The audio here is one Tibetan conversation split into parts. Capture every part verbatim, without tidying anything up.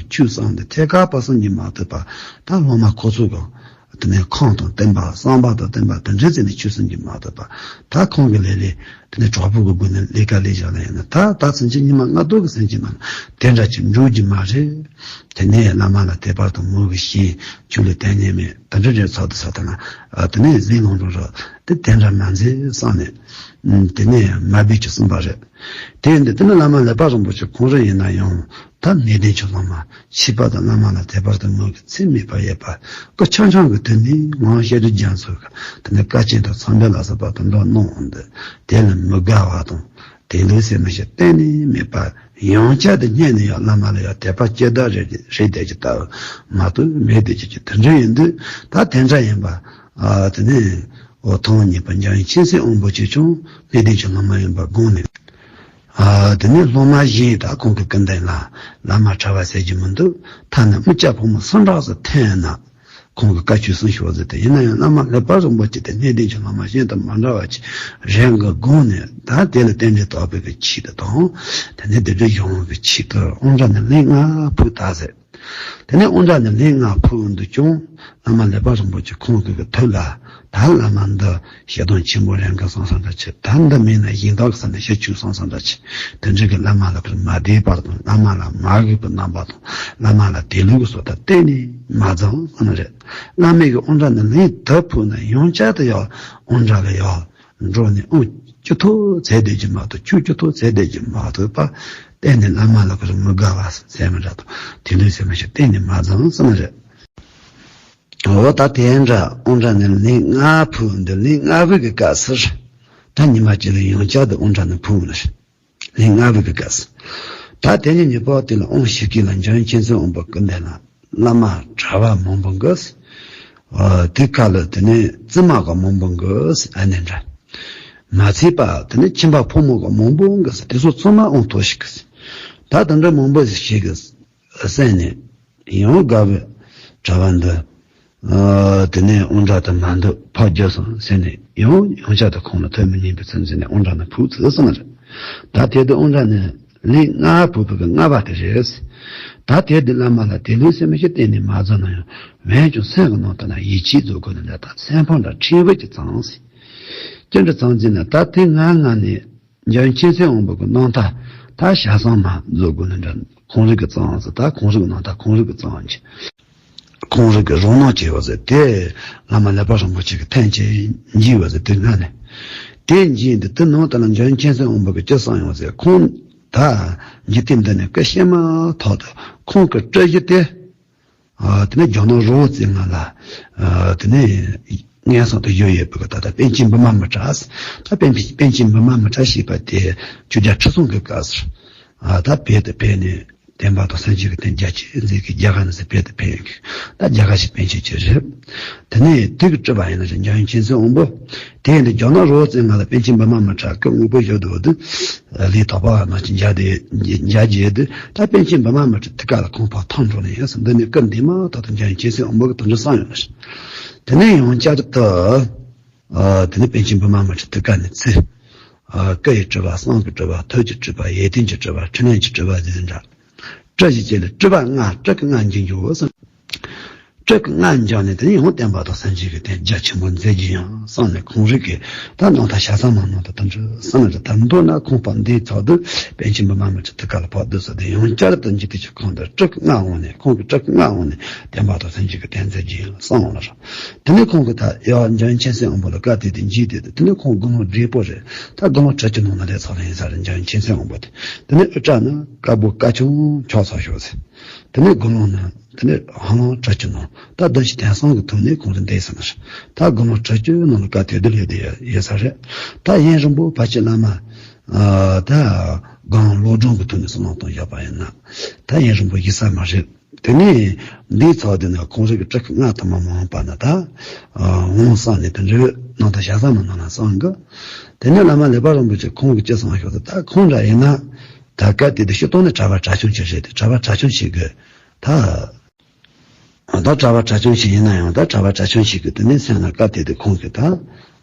ཆོས་གསུངས་ཏེ་ཐད་ཀར་པ་གསུང་རྒྱུ་མ་ཐུབ་པ། ད་སློབ་མ་ཁོ་ཚོ་གི་དེ་ནས་ཁམས་དང་བསྟན་པ། བསམ་པ་དང་བསྟན་པ་དེ་འདྲའི་རྩེ་ནས་ཆོས་གསུང་རྒྱུ་མ་ཐུབ་པ། ད་ཁོང་གི་ལས་ལས་དེ་ནས་གྲོགས་པོ་གི་སྒོ་ནས་ལས་ཀ་ལས་བཞག་ན་ཡང་ན། ད་ད་ཚུན་ཆད་ཉི་མ་ལྔ་བདོ་གི་ཟིན་གྱི་མ་ན་དེ་འདྲ་ཅིག་འགྲོ་རྒྱུ་མ་རེད། དེ་ནས་བླ་མ་ལ་དད་པ་དང་མོས་གུས་བྱས། ཆོས་ལ་དད་མཉམ་མེད་དེ་འདྲ་རེད། ཚོགས་དུ་ས་དེ་ན་དེ་ནས་ཟིན་ལོང་འགྲོ་རོགས། དེ་དེ་འདྲ་མ་མཛད་བསམ་ནས། དེ་ནས་མ་བིས་ཀྱིས་གསུངས་པ་རེད། དེ་ཡིན་དུས་དེ་ནི་བླ་མ་ཀླད་པ་རིན་པོ་ཆེ་ཁོང་རང་ཡིན་ན་ཡང་། ད་གནས་བརྟན་གྱི་སློབ་མ་ཆོས་པ་དང་བླ་མ་ལ་དད་པ་དང་མོས་གུས་ཚད་མེད་པ་ཡོད་པ། སྐུ་ཆུང་ཆུང་གི་དུས་ནས་ངག་དབང་ཤེས་རིག་རྒྱ་མཚོ་གི་དེ་ནས་བཀའ་ཆེན་དང་མཚམས་སྦྱོར་ལ་སོགས་པ་དང་འགྲོ་གནང་འོང་དུས། དེ་ལ་མི་དགའ་བ་དང་། དེ་ལུགས་སེམས་མི་ཤེས་གཏན་ནས་མེད་པ། ཡང་བསྐྱར་དུ་རྙེད་ནས་ཡང་བླ་མ་ལ་ཡང་དད་པ་སྐྱེ་བདག་རེ་རེ་བསྡད་ཀྱི་ལྟ་བུ་མ་གཏོགས་མེད་བསྡད་ཀྱི་ཀྱི་དེ་འདྲ་ཡིན་དུས། ད་དེ་འདྲ་ཡིན་པ། ཨ་དེ་ནས་འོ་ཐོག་མ་ཉིད་པ་འཇམ་དབྱངས་མཁྱེན་བརྩེ་དབང་པོ་ཆེ་ཆུང་གནས་བརྟན་གྱི་སློབ་མ་ཡིན་པ་དགོངས་ནས། ཨ་དེ་ནས་སློབ་མ་གཞན་ད་ཁོང་གི་སྐུ་མདུན་ལ་བླ་མ་གྲྭ་པ་ཟེར་རྒྱུ་མི་འདུག་ཐ་ན་མི་སྐྱ་ཕོ་མོ་སུ་འདྲ་ཟེར་འཐེན་ན། ཁོང་གིས་བཀའ་ཆོས་གསུང་ཤོག་ཟེར་ཏེ། ཡིན་ན་ཡང་བླ་མ་ཀླད་པ་རིན་པོ་ཆེ་དེ་གནས་བརྟན་གྱི་སློབ་མ་གཞན་དང་མ་འདྲ་བ་ཅིག་རེད་འགའ་དགོངས་ནས། ད་དེ་ལ་རྟེན་འབྲེལ་དག་པའི་གི་ཆེད་དུ་དང་། དེ་ནས་བདེ་སྒྲུབ་སྦྱོང་བའི་གི་ཆེད་དུ་དབང་དྲག་ནས་ལན་ལྔ་ཕུལ་ད་ཟེར། དེ་ནས་དབང་དྲག་ནས་ལན་ལྔ་ཕུལ་འདུག་ཀྱང་། བླ་མ་ཀླད་པ་རིན་པོ་ཆེ་ཁོང་གི་གི་ཐུགས་ལ། ད་བླ་མ་འདི་ཞེ་སྡང་ཆེན་པོ་རེད་འགའ་བསམ་བསམ་འདྲ་ཆེ། ད་འདི་མིན་ན་གཞན་དག་གི་ས་ནས་ཤི་ཆོག་བསམ་བསམ་འདྲ་ཆེ། དེ་འདྲ་གི་བླ་མ་ལ་ཕར་མ་བདེ་བར་དང་། བླ་མ་ལ་མ་གུས་པའི་རྣམ་པ་དང་། བླ་མ་ལ་དད་ལུགས་ཀྱི་བཟོ་ལྟ་གཏན་ནས་མ་བཟང་བསམ་ནི་རེད། བླ་མའི་གི་དབང་དྲག་ནས་ལན་དུ་ཕུལ་ན་ཡང་བསྐྱར་དུ་ཡང་དབང་དྲག་ལ་ཡང་འགྲོ་ནས་དབང་ཅི་ཐུབ་བྱས་བསྡད་ཀྱི་མ་གཏོགས། ཆོས་ཅི་ཐུབ་བྱས་བསྡད་ཀྱི་མ་གཏོགས་པ། གཏན་ནས་བླ་མ་ལ་ཁོ་རང་མི་དགའ་བ་ཟེར་མི་འདྲ་དང་། དེ་འདྲའི་སེམས་མི་ཤེས་གཏན་ནས་མ་བཟང་བསམ་ནི་རེད། འོ་ད་དེ་འདྲ་དབང་དྲག་ནས་ལན་ལྔ་ཕུལ་འདུག་ལན་ལྔ་པའི་གི་སྐབས་སུ། ད་ཉི་མ་གཅིག་ལ་ཡང་བསྐྱར་དུ་དབང་དྲག་ནས་ཕུལ་ནི་རེད། ལན་ལྔ་པའི་གི་སྐབས་སུ། ད་དེ་ཉིད་ཉི་པོ་དེ་ལ་དབང་ཞིག་གི་ལ་འཇམ་དབྱངས་མཁྱེན་བརྩེ་དབང་པོ་སྐུ་མདུན་ལ། བླ་མ་གྲྭ་པ་མང་པོ་གིས། ཨ་དེ་ཁ་ལ་དེ་ནས་བཙུན་མ་གི་མང་པོ་གིས་ཨ་ནེ་འདྲ། མ་ཚད་པ་དེ་ནས་ཁྱིམ་པ་ཕོ་མོ་གི་མང་པོ་གིས། དེ་ཚོ་ཚང་མ་དབང་ཐོབ་ཞིག་གིས། ད་དེ་འདྲ་མང་པོ་ཞིག་གིས་གསན་ནས། ཡང་དགའ་བའི་གྲྭ་པ་འདི། ཨ་དེ་ནས་དབང་དྲག་དུ་མ་འདུག་ཕར་རྒྱུགས་སོང་ཟེར་ནས། ཡང་ཡང་བསྐྱར་དུ་ཁོང་ལ་ཐོས་མི་ཉན་པའི་ཚུལ་འཛིན་ནས་དབང་དྲག་ནས་ཕུལ་ཚུལ་གསུངས་རེད། ད་དེ་དུས་དབང་དྲག་ནས་ལན་ལྔ་ཕུལ་བའི་གི་ལྔ་པ་དེ་རེད། ད་དེ་དུས་བླ་མ་ལ་དད་ལུགས་སེམས་ཤིང་གཏན་ནས་མ་བཟང་ན་ཡང་། འོན་ཀྱང་སེམས་ཀྱི་ནང་དུ་ན་ཡིད་ཆེས་བཟོ་དགོས་ནི་འདྲ། ད་སེམས་ཕམ་འདྲ་ཕྲན་བུ་ཅིག་ཙམ་ཟེར། ཅི་འདྲ་ཙམ་ཟེར་ན། ད་དེ་ང་ང་ནས། འཇམ་དབྱངས་མཁྱེན་བརྩེ་དབང་པོ་གི་རྣམ་ཐར་ད་ཞལ་གསུང་མ་བཟོ་དགོས་ནི་འདྲ། ཁོང་རང་གི་གཙང་ཟེར། ད་ཁོང་རང་གི་རྣམ་ཐར་ཁོང་རང་གི་གཙང་གྱི། ཁོང་རང་གི་རང་སྣང་སྐྱེ་བ་ཟེར་དེ། བླ་མ་ཀླད་པ་རིན་པོ་ཆེ་གི་ཐན་ཅེས་འཇིག་པ་ཟེར། དེ་སྔ་ནས་དེ་འཇིག་འདི་དེ་ནང་དུ་ལ་འཇམ་དབྱངས་མཁྱེན་བརྩེ་དབང་པོ་གི་ཅི་གསུང་ཡོང་ཟེར། ཁོང་ད་འཇིག་རྟེན་འདི་ནས་སྐུ་གཤེགས་མ་ཐག་ཏུ་ཁོང་གི་སྲིད་ཞི་དེ། ཨ་དེ་ནས་ཇོ་ནང་རི་བོ་རྩེ་ལྔ་ལ། ཨ་དེ་ནས་སྔོན་སོང་དུ་བཞུགས་ཡོད་པའི་ད་ལྟ་པཎ་ཆེན་བི་མ་མི་ཏྲ། ད་པཎ་པཎ་ཆེན་བི་མ་མི་ཏྲ་ཞེས་པ་དེ་ཆོས་རྒྱལ་ཁྲི་སྲོང་གི་སྐབས་སུ། ཨ་ད་བོད་དུ་ཕེབས་ནས་བསྟན་པ་དང་སངས་རྒྱས་ཀྱི་བསྟན་རྒྱ་ཆེར་མཛད་མཁན། རྒྱ་གར་ནས་བོད་དུ་ཕེབས་མཁན་ད་རྒྱ་གར་གྱི་པཎ་ཆེན་ཅིག་རེད། དེ་ནས་དེ་གི་སྤྲུལ་པ་ཡིན་ན་འཇམ་དབྱངས་མཁྱེན་བརྩེ་དབང་པོ། དེ་ཡིན་དུས་ཇོ་ནང་རི་བོ་རྩེ་ལྔ་ལ་པཎ་ཆེན་བི་མ་མི་ཏྲ་སྐུ་དངོས་པོ་བཞུགས་འདུག་དུས། ལས་དོགས་པ་ནང་བཞིན་མཇལ་དེ་མཇལ་རྒྱུ་དེ། ད་པཎ་ཆེན་བི་མ་མི་ཏྲ་དེ་ག་ལ་ཁོང་ཕར་ཐོན་འགྲོ་ནས་ཡིན་ཟེར། འདི་ནས་སྐུ་འདས་མ་ཐག་ཏུ་འཇམ་དབྱངས་མཁྱེན་བརྩེ་དབང་པོ་གི་དོན་དུ་གསུངས་ཡོད་ལ། དེ་ནས་ཡང་བསྐྱར་དུ། ཨ་དེ་ནས་པཎ་ཆེན་བི་མ་མི་ཏྲ་དེ་ག་ནས་ཚེ། ཨ་སྐུ་ཡི་སྤྲུལ་པ། གསུང་གི་སྤྲུལ་པ། ཐུགས་ཀྱི་སྤྲུལ་པ། ཡིད་བརྟན་གྱི་སྤྲུལ་པ། འཕྲིན་ལས་ཀྱི་སྤྲུལ་པ་ཟེར་འདྲ། སྤྲུལ་ཞིག་བྱས་ལ་སྤྲུལ་པ་ལྔ། སྤྲུལ་སྐུ་ལྔ་འབྱོན་རྒྱུ་བོ་གསུངས། སྤྲུལ་སྐུ་ལྔ་འབྱོན་ནས་དེ་ནས་ཡང་བསྟན་པ་དང་སངས་རྒྱས་ཀྱི་བསྟན་རྒྱ་ཆེན་པོ་མཛད་རྒྱུ་ཡིན་གསུངས་ནས། ཁོང་རང་གི་ད་རྣམ་ཐར་ཞལ་གསུང་མ་ནང་དུ་དེ་འདྲ་གསུངས་ནས། ད་མདོར་ན་ཁོང་ཕར་འདས་ཚར་དུས་པཎ་ཆེན་བི་མ་མི་ཏྲ་དེ་ག་ལ་ཕར་བསྡད་ས་དེ། ཡང་བསྐྱར་དུ་འཇིག་རྟེན་གྱི་ཁམས་འདིར་སྤྲུལ་སྐུ་ལྔ་འོང་ནས། ཁོང་གི་སྤྲུལ་སྐུ་ལྔ་འོང་ནས་བསྟན་པ་དང་སངས་རྒྱས་ཀྱི་བསྟན་མཛད་རྒྱུ་ཡིན་གསུངས་ལ། དེ་ནས་ཁོང་གིས་ད་ཡང་འཇམ་དབྱངས་མཁྱེན་བརྩེ་དབང་པོ་ལ་བཀའ་དེ་དེ་འཇིག་དེ། དེ་ནས་ཁོང་དགུང་ལོ་བགྲེས་པོ་རེད། ད་དགུང་ལོ་དྲུག་ཅུ་ནང་ན་སླེབས་ཚར་ཡིན་ས་རེད། འཇམ་དབྱངས་མཁྱེན་བརྩེ་དབང་པོ་དེ། དེ་ནས་ཨུ་ཏྲ་ན་དཀར་པོ་དཀར་ཆུང་ཆགས་ཚར་ཤོག་ཟེར། དེ་ནས་དགུང་ལོ་ན། དེ་ནས་ཧ་ལམ་དྲུག་ཅུ་ནང་ད་བདུད་བཞི་དོན་གསུམ་གྱི་ཐོག་ནས་ཁོང་ཚོ་འདས་ཟིན་ནི་རེད། ད་དགུང་ལོ་དྲུག་ཅུ་ནང་ལ་བཀའ་དེ་དེ་ལས་དེ་ཡོད་ས་རེད། ད་ཡུན་རིང་པོ་ཕལ་ཆེར་བླ་མ། ཨ་ད་སྒོམ་བློ་སྦྱོང་གི་ཐོག་ནས་བསམ་བློ་གཏོང་བཞག་པ་ཡིན་ན། ད་ཡུན་རིང་པོ་བཞུགས་ས་མ་རེད། དེ་ནས་འདས་ཚར་དུས་ན་ཁོང་རང་གི་སྤྲུལ་སྐུ་ལྔ་དུ་མ་མ་འོངས་པ་ན་ད། ཨ་འོང་གསུངས་ནས་དེ་འདྲའི་རྣམ་ཐར་ཞལ་གསུང་མ་ནང་ན་གསུངས་གི། དེ་ནས་བླ་མ་ཀླད་པ་རིན་པོ་ཆེ་ཁོང་གིས་ཅི་གསུངས་ཤོག་ཟེར། ད་ཁོང་འདྲ་ཡིན་ན། ད་སྐབས་དེ་དུས་སྤྱིར་བཏང་ནས་གྲྭ་པ་གྲྭ་ཆུང་ཅིག་རེད་དེ། གྲྭ་པ་གྲྭ་ཆུང་ཞིག་གིས་ད། ད་གྲྭ་པ་གྲྭ་ཆུང་ཞིག་ཡིན་ན་ཡང་། ད་གྲྭ་པ་གྲྭ་ཆུང་ཞིག་གིས་དེ་ནས་སེམས་ལ་སྐབས་དེ་དུས་ཁོང་གིས་ད།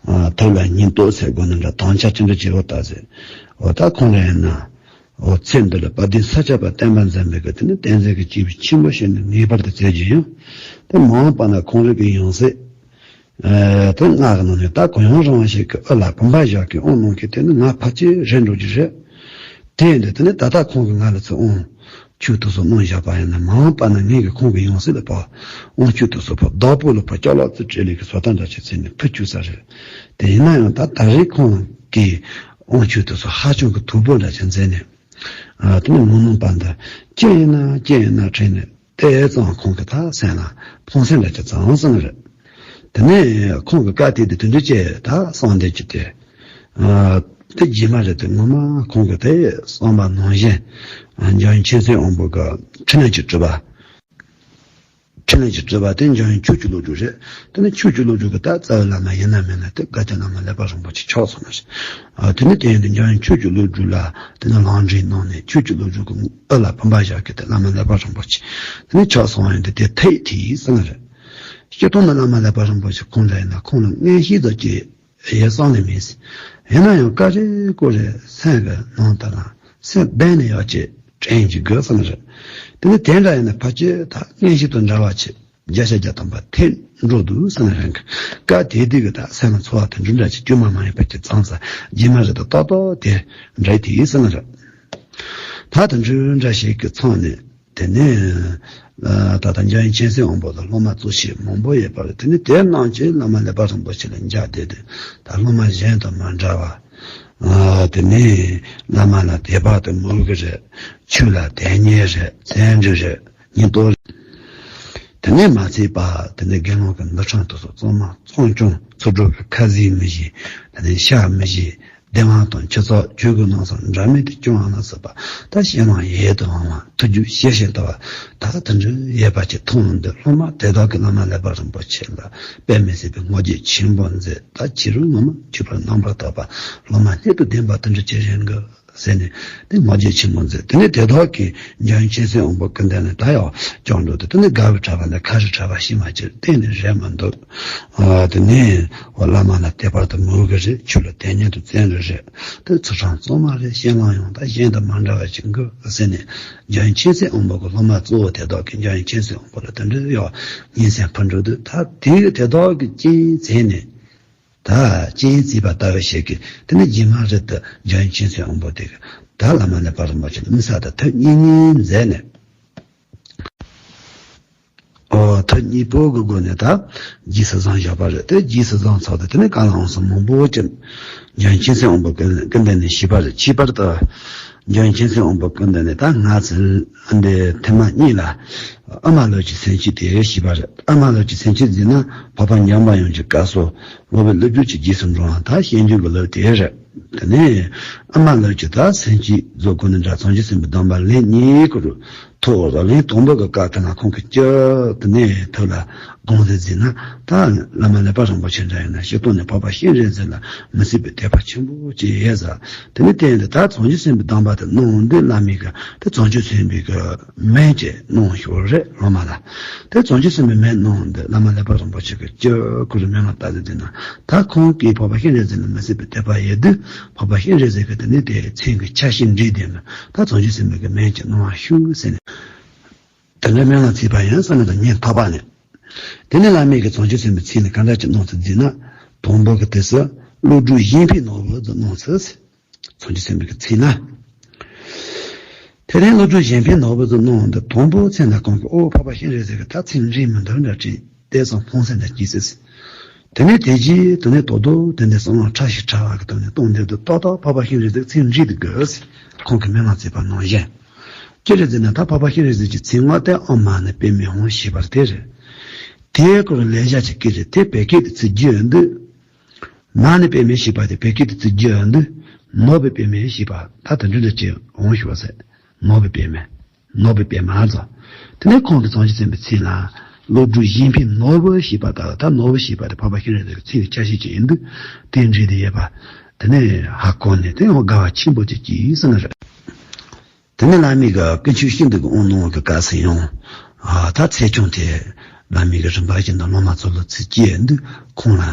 ཨ་ཐུགས་ལ་སྙིང་སྟོབས་ཟེར་དགོས་ནི་འདྲ། དམ་བཅའ་ཅི་འདྲ་བྱེད་རོགས་ད་ཟེར། འོ་ད་ཁོང་འདྲ་ཡིན་ན། འོ་ཚེ་འདི་ལ་དཔལ་ལྡན་ས་སྐྱ་པ་བསྟན་པ་འཛིན་པའི་གི་དེ་ནི་བསྟན་འཛིན་གྱི་སྐྱེས་བུ་ཆེན་པོ་ཞིག་ནི་ངེས་པར་དུ་བཙལ་རྒྱུ་ཡིན། དེ་མ་འོངས་པ་ན་ཁོང་རང་གི་ཡང་སྲིད། ཨ་དེ་སྔགས་ཀྱི་ནང་ནས་ད་གུ་ཡངས་རིང་བ་ཞིག་གི་དབུ་ལ་བུམ་པ་བཞག་གི་དབང་གནང་མཁན་དེ་ནི་ང་ཕལ་ཆེར་རེད་འགྲོ་རྒྱུ་རེད། དེ་ཡིན་དུས་དེ་ནི་ད་ལྟ་ཁོང་གིས་ང་ལ་ཚུར་དབང་ཆོས་དེ་ཚོ་གནང་བཞག་པ་ཡིན་ན། མ་འོངས་པ་ན་ངས་ཀྱི་ཁོང་གི་ཡང་སྲིད་ལ་ཕར་དབང་ཆོས་དེ་ཚོ་ཕར་བདག་པོ་ལ་ཕར་ཅ་ལག་ཙི་སྤྲེལ་ལས་ཀྱི་བཟོ་ལྟ་འདྲ་ཅིག་བྱས་ནས་ཕུལ་བཅུག་ས་རེད། དེ་ཡིན་ན་ཡང་ད་ད་རེས་ཁོང་གིས་དབང་ཆོས་དེ་ཚོ་ཧ་ཅང་གི་དོད་པོ་འདྲ་ཅིག་མཛད་ནས། ཨ་དེ་ནི་མི་ནུས་པ་འདི་ཅི་ཡིན་ན་ཅི་ཡིན་ན་དྲན་ནས། དེ་ཙང་ཁོང་གི་ད་སེམས་ལ་ཕངས་སེམས་འདྲ་ཅིག་བྱུང་སོང་ནི་རེད། དེ་ནས་ཁོང་གི་བཀའ་དེ་དེ་དུས་འདྲ་ཅིག་ད་གསང་བསྡད་ཀྱི་དེ། ཨ་དེ་རྗེས་མ་རེད་དེ། ངོ་མ་ཁོང་གི་དེ་བསམ་པ་ནང་བཞིན་འཇམ་དབྱངས་མཁྱེན་བརྩེ་དབང་པོ་གི་འཕྲིན་ལས་ཀྱི་སྒྲུབ་པ། འཕྲིན་ལས་ཀྱི་སྒྲུབ་པ་དེ་འཇམ་དབྱངས་ཆོས་ཀྱི་བློ་གྲོས་རེད། དེ་ནི་ཆོས་ཀྱི་བློ་གྲོས་ཀྱི་ད་རྩ་བའི་བླ་མ་ཡིན་ན་མིན་ན་དེ་དགའ་ལྡན་བླ་མ་ཀླད་པ་རིན་པོ་ཆེ་ཆགས་སོང་ནི་རེད། ཨ་དེ་ནི་དེ་ཡིན་དུས་འཇམ་དབྱངས་ཆོས་ཀྱི་བློ་གྲོས་ལ་དེ་ནི་ལམ་འདྲེན་གནང་ནས་ཆོས་ཀྱི་བློ་གྲོས་ཀྱི་དབུ་ལ་བུམ་པ་བཞག་གི་དེ་བླ་མ་ཀླད་པ་རིན་པོ་ཆེ་དེ་ནི་ཆགས་སོང་བ་ཡིན་དུས་དེ་ཐད་ཐད་ཡིན་ཟེར་ནི་རེད། སྤྱིར་བཏང་ནི་བླ་མ་ཀླད་པ་རིན་པོ་ཆེ་ཁོང་འདྲ་ཡིན་ན་ཁོང་ལ་མངོན་ཤེས་ཙམ་གྱིས་ཡེ་བསམ་ནས་མིན། ཡིན་ན་ཡང་སྐབས་རེ་སྐོར་རེ་སེམས་ཀྱི་ནང་དུ་ལ་སེམས་གཏད་ནས་ཡག་ཅིག་དྲན་གྱི་དགོས་བསམ་རེད། དེ་ནི་དེ་འདྲ་ཡིན་ན་ཕལ་ཆེར་ད་མངོན་ཤེས་དང་འདྲ་བ་ཅིག་བརྒྱ་ཆ་བརྒྱ་ཐམ་པ་ཐེབས་འགྲོ་འདུག་བསམ་ནས་རང་གི་སྐབས་དེ་དུས་ཀྱི་ད་སེམས་ལ་ཚོར་བ་དེ་འདྲ་འདྲ་ཅིག་དཀྱུས་མ་མ་ཡིན་པ་ཅིག་ཙང་ཙང་རྗེས་མ་རེད་ད་ཏག་ཏག་དེ་འདྲ་དེ་ཡིན་བསམ་ནས་རེད། ད་དེ་འདྲ་འདྲ་ཞིག་གི་ཚང་ནས། དེ་ནས་ཨ་ད་ལྟ་འཇམ་དབྱངས་མཁྱེན་བརྩེ་དབང་པོ་ལ་སློབ་མ་གཙོ་ཆེ་མང་པོ་ཡོད་པ་རེད། དེ་ནས་དེ་རྣམས་ཀྱིས་བླ་མ་ཀླད་པ་རིན་པོ་ཆེ་ལ་མཇལ་ཏེ་དེ་ད་སློབ་མ་གཞན་དང་མ་འདྲ་བ། ཨ་དེ་ནས་བླ་མ་ལ་དད་པ་དང་མོས་གུས་རེད། ཆོས་ལ་དད་གཉེར་རེད། བརྩོན་འགྲུས་རེད། སྙིང་སྟོབས་རེད། དེ་ནས་མ་ཚད་པ་དེ་ནས་དགེ་སློང་གི་འདུ་ཁང་དེ་ཚོ་གཙང་མ་གཙང་སྐྱོང་། ཚུར་འགྲོ་གི་ཁ་ཟས་མི་བཞེས། དེ་ནས་ཤ་མི་བཞེས། བདེ་བླག་དང་ཆུ་ཚགས་ཆོས་གོས་སྣ་ཚོགས་འདྲ་མིན་དུ་སྐྱོང་བ་ལ་སོགས་པ། ད་སྤྱན་ལམ་ཡིད་དུ་འོང་བ། ཐུགས་རྒྱུད་ཤེས་བཞིན་དུ་བ། ད་དེ་འདྲའི་ཡོད་པ་ཅིག་མཐོང་འདུག་སློབ་མ་དེ་དག་གིས་བླ་མ་ཀླད་པ་རིན་པོ་ཆེ་ལ་དཔེ་མི་སྲིད་པའི་ངོ་རྒོལ་ཆེན་པོ་མཛད། ད་ཕྱི་རོལ་ངོ་མ་ཆོས་པར་རྣམ་པར་དག་པ། སློབ་མ་སྣོད་དུ་ལྡན་པ་དེ་འདྲ་ཅིག་རེད་འགའ་ཟེར་ནས་དེ་ངོ་རྒོལ་ཆེན་པོ་མཛད། དེ་ནས་དེ་དག་གིས་འཇམ་དབྱངས་མཁྱེན་བརྩེ་དབང་པོ་སྐུ་མདུན་ནས་ད་ཡང་བསྐྱངས་འགྲོ་དུས། དེ་ནས་དགའ་བའི་གྲགས་པ་ལ་ཁ་རི་གྲགས་པ་ཤེས་མ་ཁྱེར་གཏན་ནས་རེད་མི་འདུག་ཨ་དེ་ནས་འོ་བླ་མ་ལ་དད་པ་དང་མོས་གུས་རེད། ཆོས་ལ་དད་གཉེར་དང་བརྩོན་འགྲུས་རེད། དེ་ཚུལ་ཁྲིམས་གཙང་མ་རེད། སྤྱན་ལམ་ཡང་ད་གཞན་དང་མ་འདྲ་བ་ཅིག་འགོད་ཟེར་ནས། འཇམ་དབྱངས་མཁྱེན་བརྩེ་དབང་པོ་གི་སློབ་མ་གཙོ་བོ་དེ་དག་གིས་འཇམ་དབྱངས་མཁྱེན་བརྩེ་དབང་པོ་ལ་དེ་འདྲའི་ཡང་སྙན་སེང་ཕུལ་འགྲོ་དུས། ད་དེ་དེ་དག་གི་རྐྱེན་བྱས་ནས། ད་རྐྱེན་བྱས་པ་ལྟ་བུ་ཞིག་གིས་དེ་ནི་རྗེས་མ་རེད་དུ་འཇམ་དབྱངས་མཁྱེན་བརྩེ་དབང་པོ་དེ་གིས་ད་བླ་མ་ཀླད་པ་རིན་པོ་ཆེ་ལ་དམིགས་བསལ་དུ་ཐུགས་མཉེས་མཉེས་མཛད་ནས། ཨོ་ཐུགས་མཉེས་པོ་གི་སྒོ་ནས་ད་རྗེས་སུ་བཟུང་བཞག་པ་རེད། དེ་རྗེས་སུ་བཟུང་ཚར་དུས་དེ་ནས་བཀའ་ལ་འོང་སོང་མང་པོ་ཅིག་འཇམ་དབྱངས་མཁྱེན་བརྩེ་དབང་པོ་སྐུ་མདུན་ནས་ཞུས་པ་རེད། ཁྱད་པར་དུ་འཇམ་དབྱངས་མཁྱེན་བརྩེ་དབང་པོ་སྐུ་མདུན་ནས་ད་ང་ཚོ་འདི་ཐེངས་མ་གཉིས་ལ་ཨ་མ་ལུགས་ཀྱི་སེམས་བསྐྱེད་དེ་ཞུས་པ་རེད། ཨ་མ་ལུགས་ཀྱི་སེམས་བསྐྱེད་ཟེར་ན་འཕགས་པ་འཇམ་དབྱངས་ཀྱི་བཀའ་སྲོལ་སློབ་དཔོན་ཀླུ་སྒྲུབ་ཀྱི་རྗེས་སུ་འབྲང་བ་ད་སྤྱོད་འཇུག་གི་ལུགས་དེ་རེད། དེ་ནས་ཨ་མ་ལུགས་ཀྱི་ད་སེམས་བསྐྱེད་རྫོགས་སྐུ་ནི་འདྲ་བྱང་ཆུབ་སེམས་དཔའི་སྡོམ་པ་ལན་གཉིས་སྐོར་ཐོག་ལ་ལན་དང་པོ་གི་སྐབས་དེ་ན་ཁོང་གིས་སྤྱིར་དེ་ནས་ཐུགས་ལ་དགོངས་ཏེ་གཟིགས་ན། ད་བླ་མ་ཀླད་པ་རིན་པོ་ཆེ་འདྲ་ཡིན་ན་སྤྱིར་བཏང་ནས་འཕགས་པ་སྤྱན་རས་གཟིགས་ལ་མི་སྲིད་པའི་དད་པ་ཆེན་པོ་ཅིག་ཡོད་ས། དེ་ནས་བརྟེན་ཏེ་ད་བྱང་ཆུབ་སེམས་དཔའི་སྡོམ་པ་དེ་གནང་དུས་བླ་མས་གི་དེ་བྱང་ཆུབ་སེམས་དཔའི་གི་མིང་ཅིག་གནང་ཞོར་རེད། སློབ་མ་ལ་དེ་བྱང་ཆུབ་སེམས་དཔའི་མིང་གནང་དུས་བླ་མ་ཀླད་པ་རིན་པོ་ཆེ་གིས་སྤྱིར་ཁོ་རང་སྨོན་ལམ་བཏབ་སྟེ་བསྡད་ན། ད་ཁོང་གིས་འཕགས་པ་སྤྱན་རས་གཟིགས་ལ་མི་སྲིད་པའི་དད་པ་ཡོད་དུས། འཕགས་པ་སྤྱན་རས་གཟིགས་ཀྱིས་དེ་ནས་དེའི་མཚན་གྱི་ཆ་ཤས་འགྲིག་བསྡད་ན། ད་བྱང་ཆུབ་སེམས་དཔའི་གི་མིང་ཅིག་གནང་བ་ཞུ་ཟེར་ནས། དེ་འདྲ་སྨོན་ལམ་བྱས་པ་ཡིན་བསམ་ནས་ད་ཉན་ཐག་པ་ནས། དེ་ནས་བླ་མས་ཀྱི་བྱང་ཆུབ་སེམས་དཔའི་མཚན་ནི་ག་འདྲ་ཅིག་གནང་ཚུལ་བརྩིས་ན། དང་པོ་གི་དུས་སུ་བློ་གྲོས་གཞན་ཕན་ནོར་བུ་ཟེར་གནང་ཚུལ། བྱང་ཆུབ་སེམས་དཔའི་གི་མཚན་ན། དེ་ནས་བློ་གྲོས་གཞན་ཕན་ནོར་བུ་ཟེར་གནང་འདི་དང་པོ་མཚན་ན་གང་གི་ཨོ་འཕགས་པ་སྤྱན་རས་གཟིགས་ཀྱིས་ད་མཚན་འགྲིག་མི་འདུག་འདྲ་དྲན་དེ་ཙམ་ཕངས་སེམས་འདྲ་སྐྱེས་ཚེ། དེ་ནས་དེ་རྗེས་དེ་ནས་དོ་དོ་དེ་ནས་བསམ་བློ་ཕྲ་ཞིང་ཕྲ་བ་གི་ཐོག་ནས་གཏོང་འདོད་དུ་ཏག་ཏག་འཕགས་པ་སྤྱན་རས་གཟིགས་མཚན་འགྲིག་འདུག་གི། ཁོང་གིས་སྨོན་ལམ་བྱས་པ་ནང་བཞིན། ཅི་རེད་ཟེར་ན་ད་འཕགས་པ་སྤྱན་རས་གཟིགས་ཀྱི་མཚན་སྔགས་དེ་ཨོཾ་མ་ཎི་པདྨེ་ཧཱུྃ་ཞེས་པ་དེ་རེད། དེའི་སྐོར་ལས་བྱ་ཅིག་གི་རེད། དེ་བོད་སྐད་དུ་ཚིག་བསྒྱུར་འདུག་མ་ཎི་པདྨེ་ཞེས་པ་དེ་བོད་སྐད་དུ་ཚིག་བསྒྱུར་འདུག་ནོར་བུའི་པདྨེ་ཞེས་པ་ད་དེ་འདྲ་འདྲ་ཅིག་འོང་ཞུ་བ་ཟེར། ནོར་བུའི་པདྨེ། ནོར་བུའི་པདྨ་ཟེར། དེ་ནས་ཁོང་གིས་བྱང་ཆུབ་སེམས་དཔའི་མཚན་ལ་བློ་གྲོས་གཞན་ཕན་ནོར་བུ་ཞེས་པ་དག་ད་ནོར་བུ་ཞེས་པ་དེ་འཕགས་པ་སྤྱན་རས་གཟིགས་ཀྱི་མཚན་གྱི་ཆ་ཤས་ཅིག་ཡིན་འདུག་དེ་འདྲ་དེ་ཡོད་པ། དེ་ནས་ཧ་གོ་ནས་དེ་ཡང་དགའ་བ་ཆེན་པོ་ཅིག་སྐྱེས་ཟེར་ནི་རེད། དེ་ནས་བླ་མས་ཀྱི་ཀུན་མཁྱེན་ཤིན་ཏུ་གི་དབང་གནང་བའི་སྐབས་སུ་ཡང་། ཨ་ད་ཚེས་ཆུང་དེ་བླ་མས་ཀྱི་རིམ་པ་བཞིན་དུ་སློབ་མ་ཚོ་ལ་ཚིག་བཅད་འདུག་ཁོང་ལ་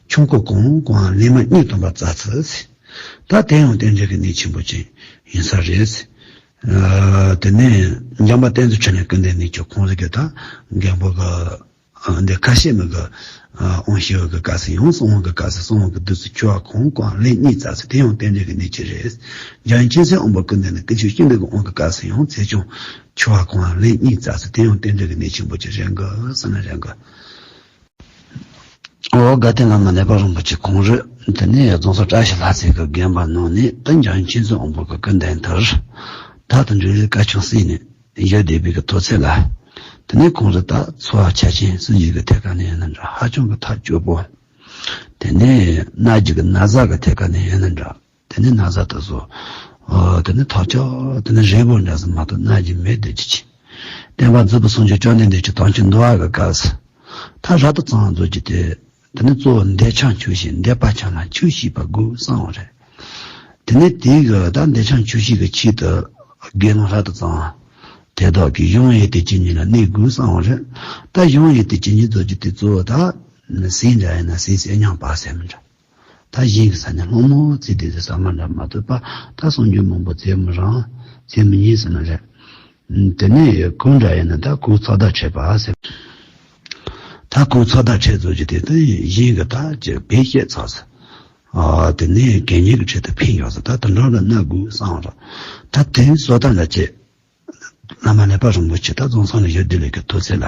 ཆུང་ཀུ་གང་གང་ལེན་མ་གཉིས་བཏོན་པ་རྩ་ཚིག་ཟེར། ད་དེ་ཡང་རྟེན་འབྲེལ་གྱི་གནད་ཆེན་པོ་ཅིག་ཡིན་ས་རེད། ཨ། དེ་ནས་འཇམ་དཔལ་བསྟན་འཛིན་འཕྲིན་ལས་ཀུན་ལྡན་ནས་ཀྱང་ཁོང་རང་གི་ད་མགོན་པོ་གི་ཨ། འདི་ཁ་ཤས་མི་གི་ཨ། དབང་ཞུ་བ་གི་སྐབས་སུ་ཡང་གསུང་བ་གི་སྐབས་སུ་གསུང་བ་གི་དུས་སུ་ཆུ་བ་གང་གང་ལན་གཉིས་བཙལ་ཟེར། དེ་ཡང་རྟེན་འབྲེལ་གྱི་གནད་ཆེན་རེད། འཇམ་དབྱངས་མཁྱེན་བརྩེ་དབང་པོ་ཀུན་ལྡན་ནི་ཀུན་མཁྱེན་ཤིན་ཏུ་གི་དབང་གི་སྐབས་སུ་ཡང་ཚེ་ཆུང་ཆུ་བ་གང་ལན་གཉིས་བཙལ་ཟེར། དེ་ཡང་རྟེན་འབྲེལ་གྱི་གནད་ཆེན་པོ་ཅིག་རེད་གི་ཟེར་ན་རེད་གི། ཨོ། དགའ་ལྡན་བླ་མ་ནད་པ་རིན་པོ་ཆེ་ཁོང་རང་དེ་ནས་རྫོང་སར་བཀྲ་ཤིས་ལྷ་རྩེ་གི་དགོན་པ་ནང་ནས་ད་འཇམ་དབྱངས་མཁྱེན་བརྩེ་དབང་པོ་གི་སྐུ་མདུན་དེར་ད་དུང་འབྲེལ་ཡོད་བཀའ་ཆོས་གསན་ནས་ཡོད་བསྡད་པའི་གི་དུས་ཚོད་ལ། དེ་ནས་ཁོང་རང་ད་འཚོ་བ་ཆ་ཆེན་སྲིད་ཞུ་གི་ཐད་ཀ་ནས་ཡིན་ན་འདྲ། ཧ་ཅང་གི་ཐག་གཅོད་པོ། དེ་ནས་མནའ་གཅིག་གི་ན་ཚ་གི་ཐད་ཀ་ནས་ཡིན་ན་འདྲ། དེ་ནས་ན་ཚ་དེ་ཚོ། ཨོ། དེ་ནས་ཐག་ཆོད་དེ་ནས་རིལ་བུ་འདྲ་ཟེར་མ་གཏོགས་མནའ་གཅིག་མེད་བསྡད་ཀྱི་ཅི། བསྟན་པ་མཛོད་པ་སངས་རྒྱས་བཅོམ་ལྡན་འདས་ཀྱི་དམ་ཆོས་འདུལ་བ་གི་སྐབས་སུ། ད་རབ་ཏུ་གཙང་མཛོད་ཀྱི་དེ། དེ་ནས་གཙོ་བོ་འདོད་ཆགས་ཆོས་ཤེས། འདོད་པ་ཆགས་ན་ཆོས་ཤེས་པ་དགོས་གསུངས་པ་རེད། དེ་ནས་དེའི་གི་ད་འདོད་ཆགས་ཆོས་ཤེས་ཀྱི་ཆེད་དུ་དགེ་སློང་རབ་ཏུ་གཙང་བ་དེ་དག་གིས་གཞུང་ཡོན་ཏན་ཇི་སྙེད་ལ་གནས་དགོས་གསུངས་པ་རེད། ད་གཞུང་ཡོན་ཏན་ཇི་སྙེད་ཚོ་ཀྱི་དེ་གཙོ་བོ་ད་ཟས་འདྲ་ཡིན་ན་ཟས་ཟས་སྙམ་པ་ཟེར་མི་འདྲ། ད་གཞན་གྱི་ས་ནས་སློང་མོ་བརྩིས་ཏེ་ཟ་མ་འདྲ་མ་ཐུབ་པ། ད་གསུང་རྒྱུན་མང་པོ་བརྩི་མི་རུང་བརྩི་མི་ཉན་ཟེར་ན་རེད། དེ་ནས་གོས་འདྲ་ཡིན་ན་ད་གོས་ཚོགས་བརྡར་ཁྲིད་པ་ཟེར། ད་གོས་ཚོགས་བརྡར་ཁྲིད་ཚོ་ཀྱི་དེ་ད་གཞན་གྱི་ད་ཅི་བེད་སྤྱད་ཚར་ཟེར། ཨ། དེ་ནས་དགེ་བསྙེན་གྱི་ཁྲིད་དུ་ཕན་ཡོད་ཟེར། ད་དེ་འདྲ་ལ་གནས་དགོས་གསུངས་པ་རེད། ད་དེའི་བཟོ་ལྟ་འདྲ་བྱེད། བླ་མ་ནད་པ་རིན་པོ་ཆེ་ད་རྫོང་སར་ཡོད་དུས་ལས་ཀྱི་དུས་ཚོད་ལ།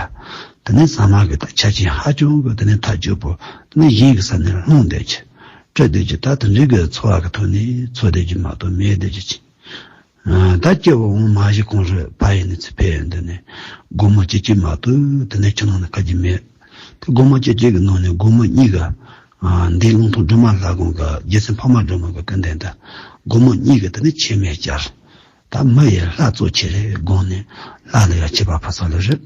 དེ་ནས་ཟ་མ་གི་ད་ཆ་རྐྱེན་ཧ་ཅང་གི་དེ་ནས་ཐག་ཆོད་པོ། དེ་ནས་གཞན་གྱི་ས་ནས་སློང་བསྡད་ཀྱི། སྤྲད་བསྡད་ཀྱི། ད་དེ་འདྲའི་གི་འཚོ་བ་གི་ཐོག་ནས་འཚོ་བསྡད་ཀྱི་མ་གཏོགས་མེད་བསྡད་ཀྱི་ཅི། ཨ། ད་སྐྱེ་བ་འོང་མ་གཞི་ཁོང་རང་ཕ་ཡུལ་ནས་ཚུར་ཕེབས་ཡོང་དུས་ནས་སྒོར་མོ་གཅིག་གཅིག་མ་གཏོགས་དེ་ནས་ཁྱིམ་ནང་ནས་ཁ་གཅིག་མེད། དེ་སྒོར་མོ་གཅིག་གཅིག་གི་ནང་ནས་སྒོར་མོ་གཉིས་ཀྱིས། ཨ། འདས་ལུང་སྟོང་སྒྲོལ་མ་ལྷ་ཁང་གི་རྗེ་བཙུན་འཕགས་མ་སྒྲོལ་མ་གི་སྐུ་མདུན་དུ་སྒོར་མོ་གཉིས་ཀྱིས་དེ་ནས་ཕྱེ་མར་སྦྱར། ད་མི་ཡི་ལྷ་གཙོ་ཆེ་རེད་དགོངས་ནས་ལྷ་ལ་ཡང་མཆོད་པ་ཕུལ་ས་ལ་རེད།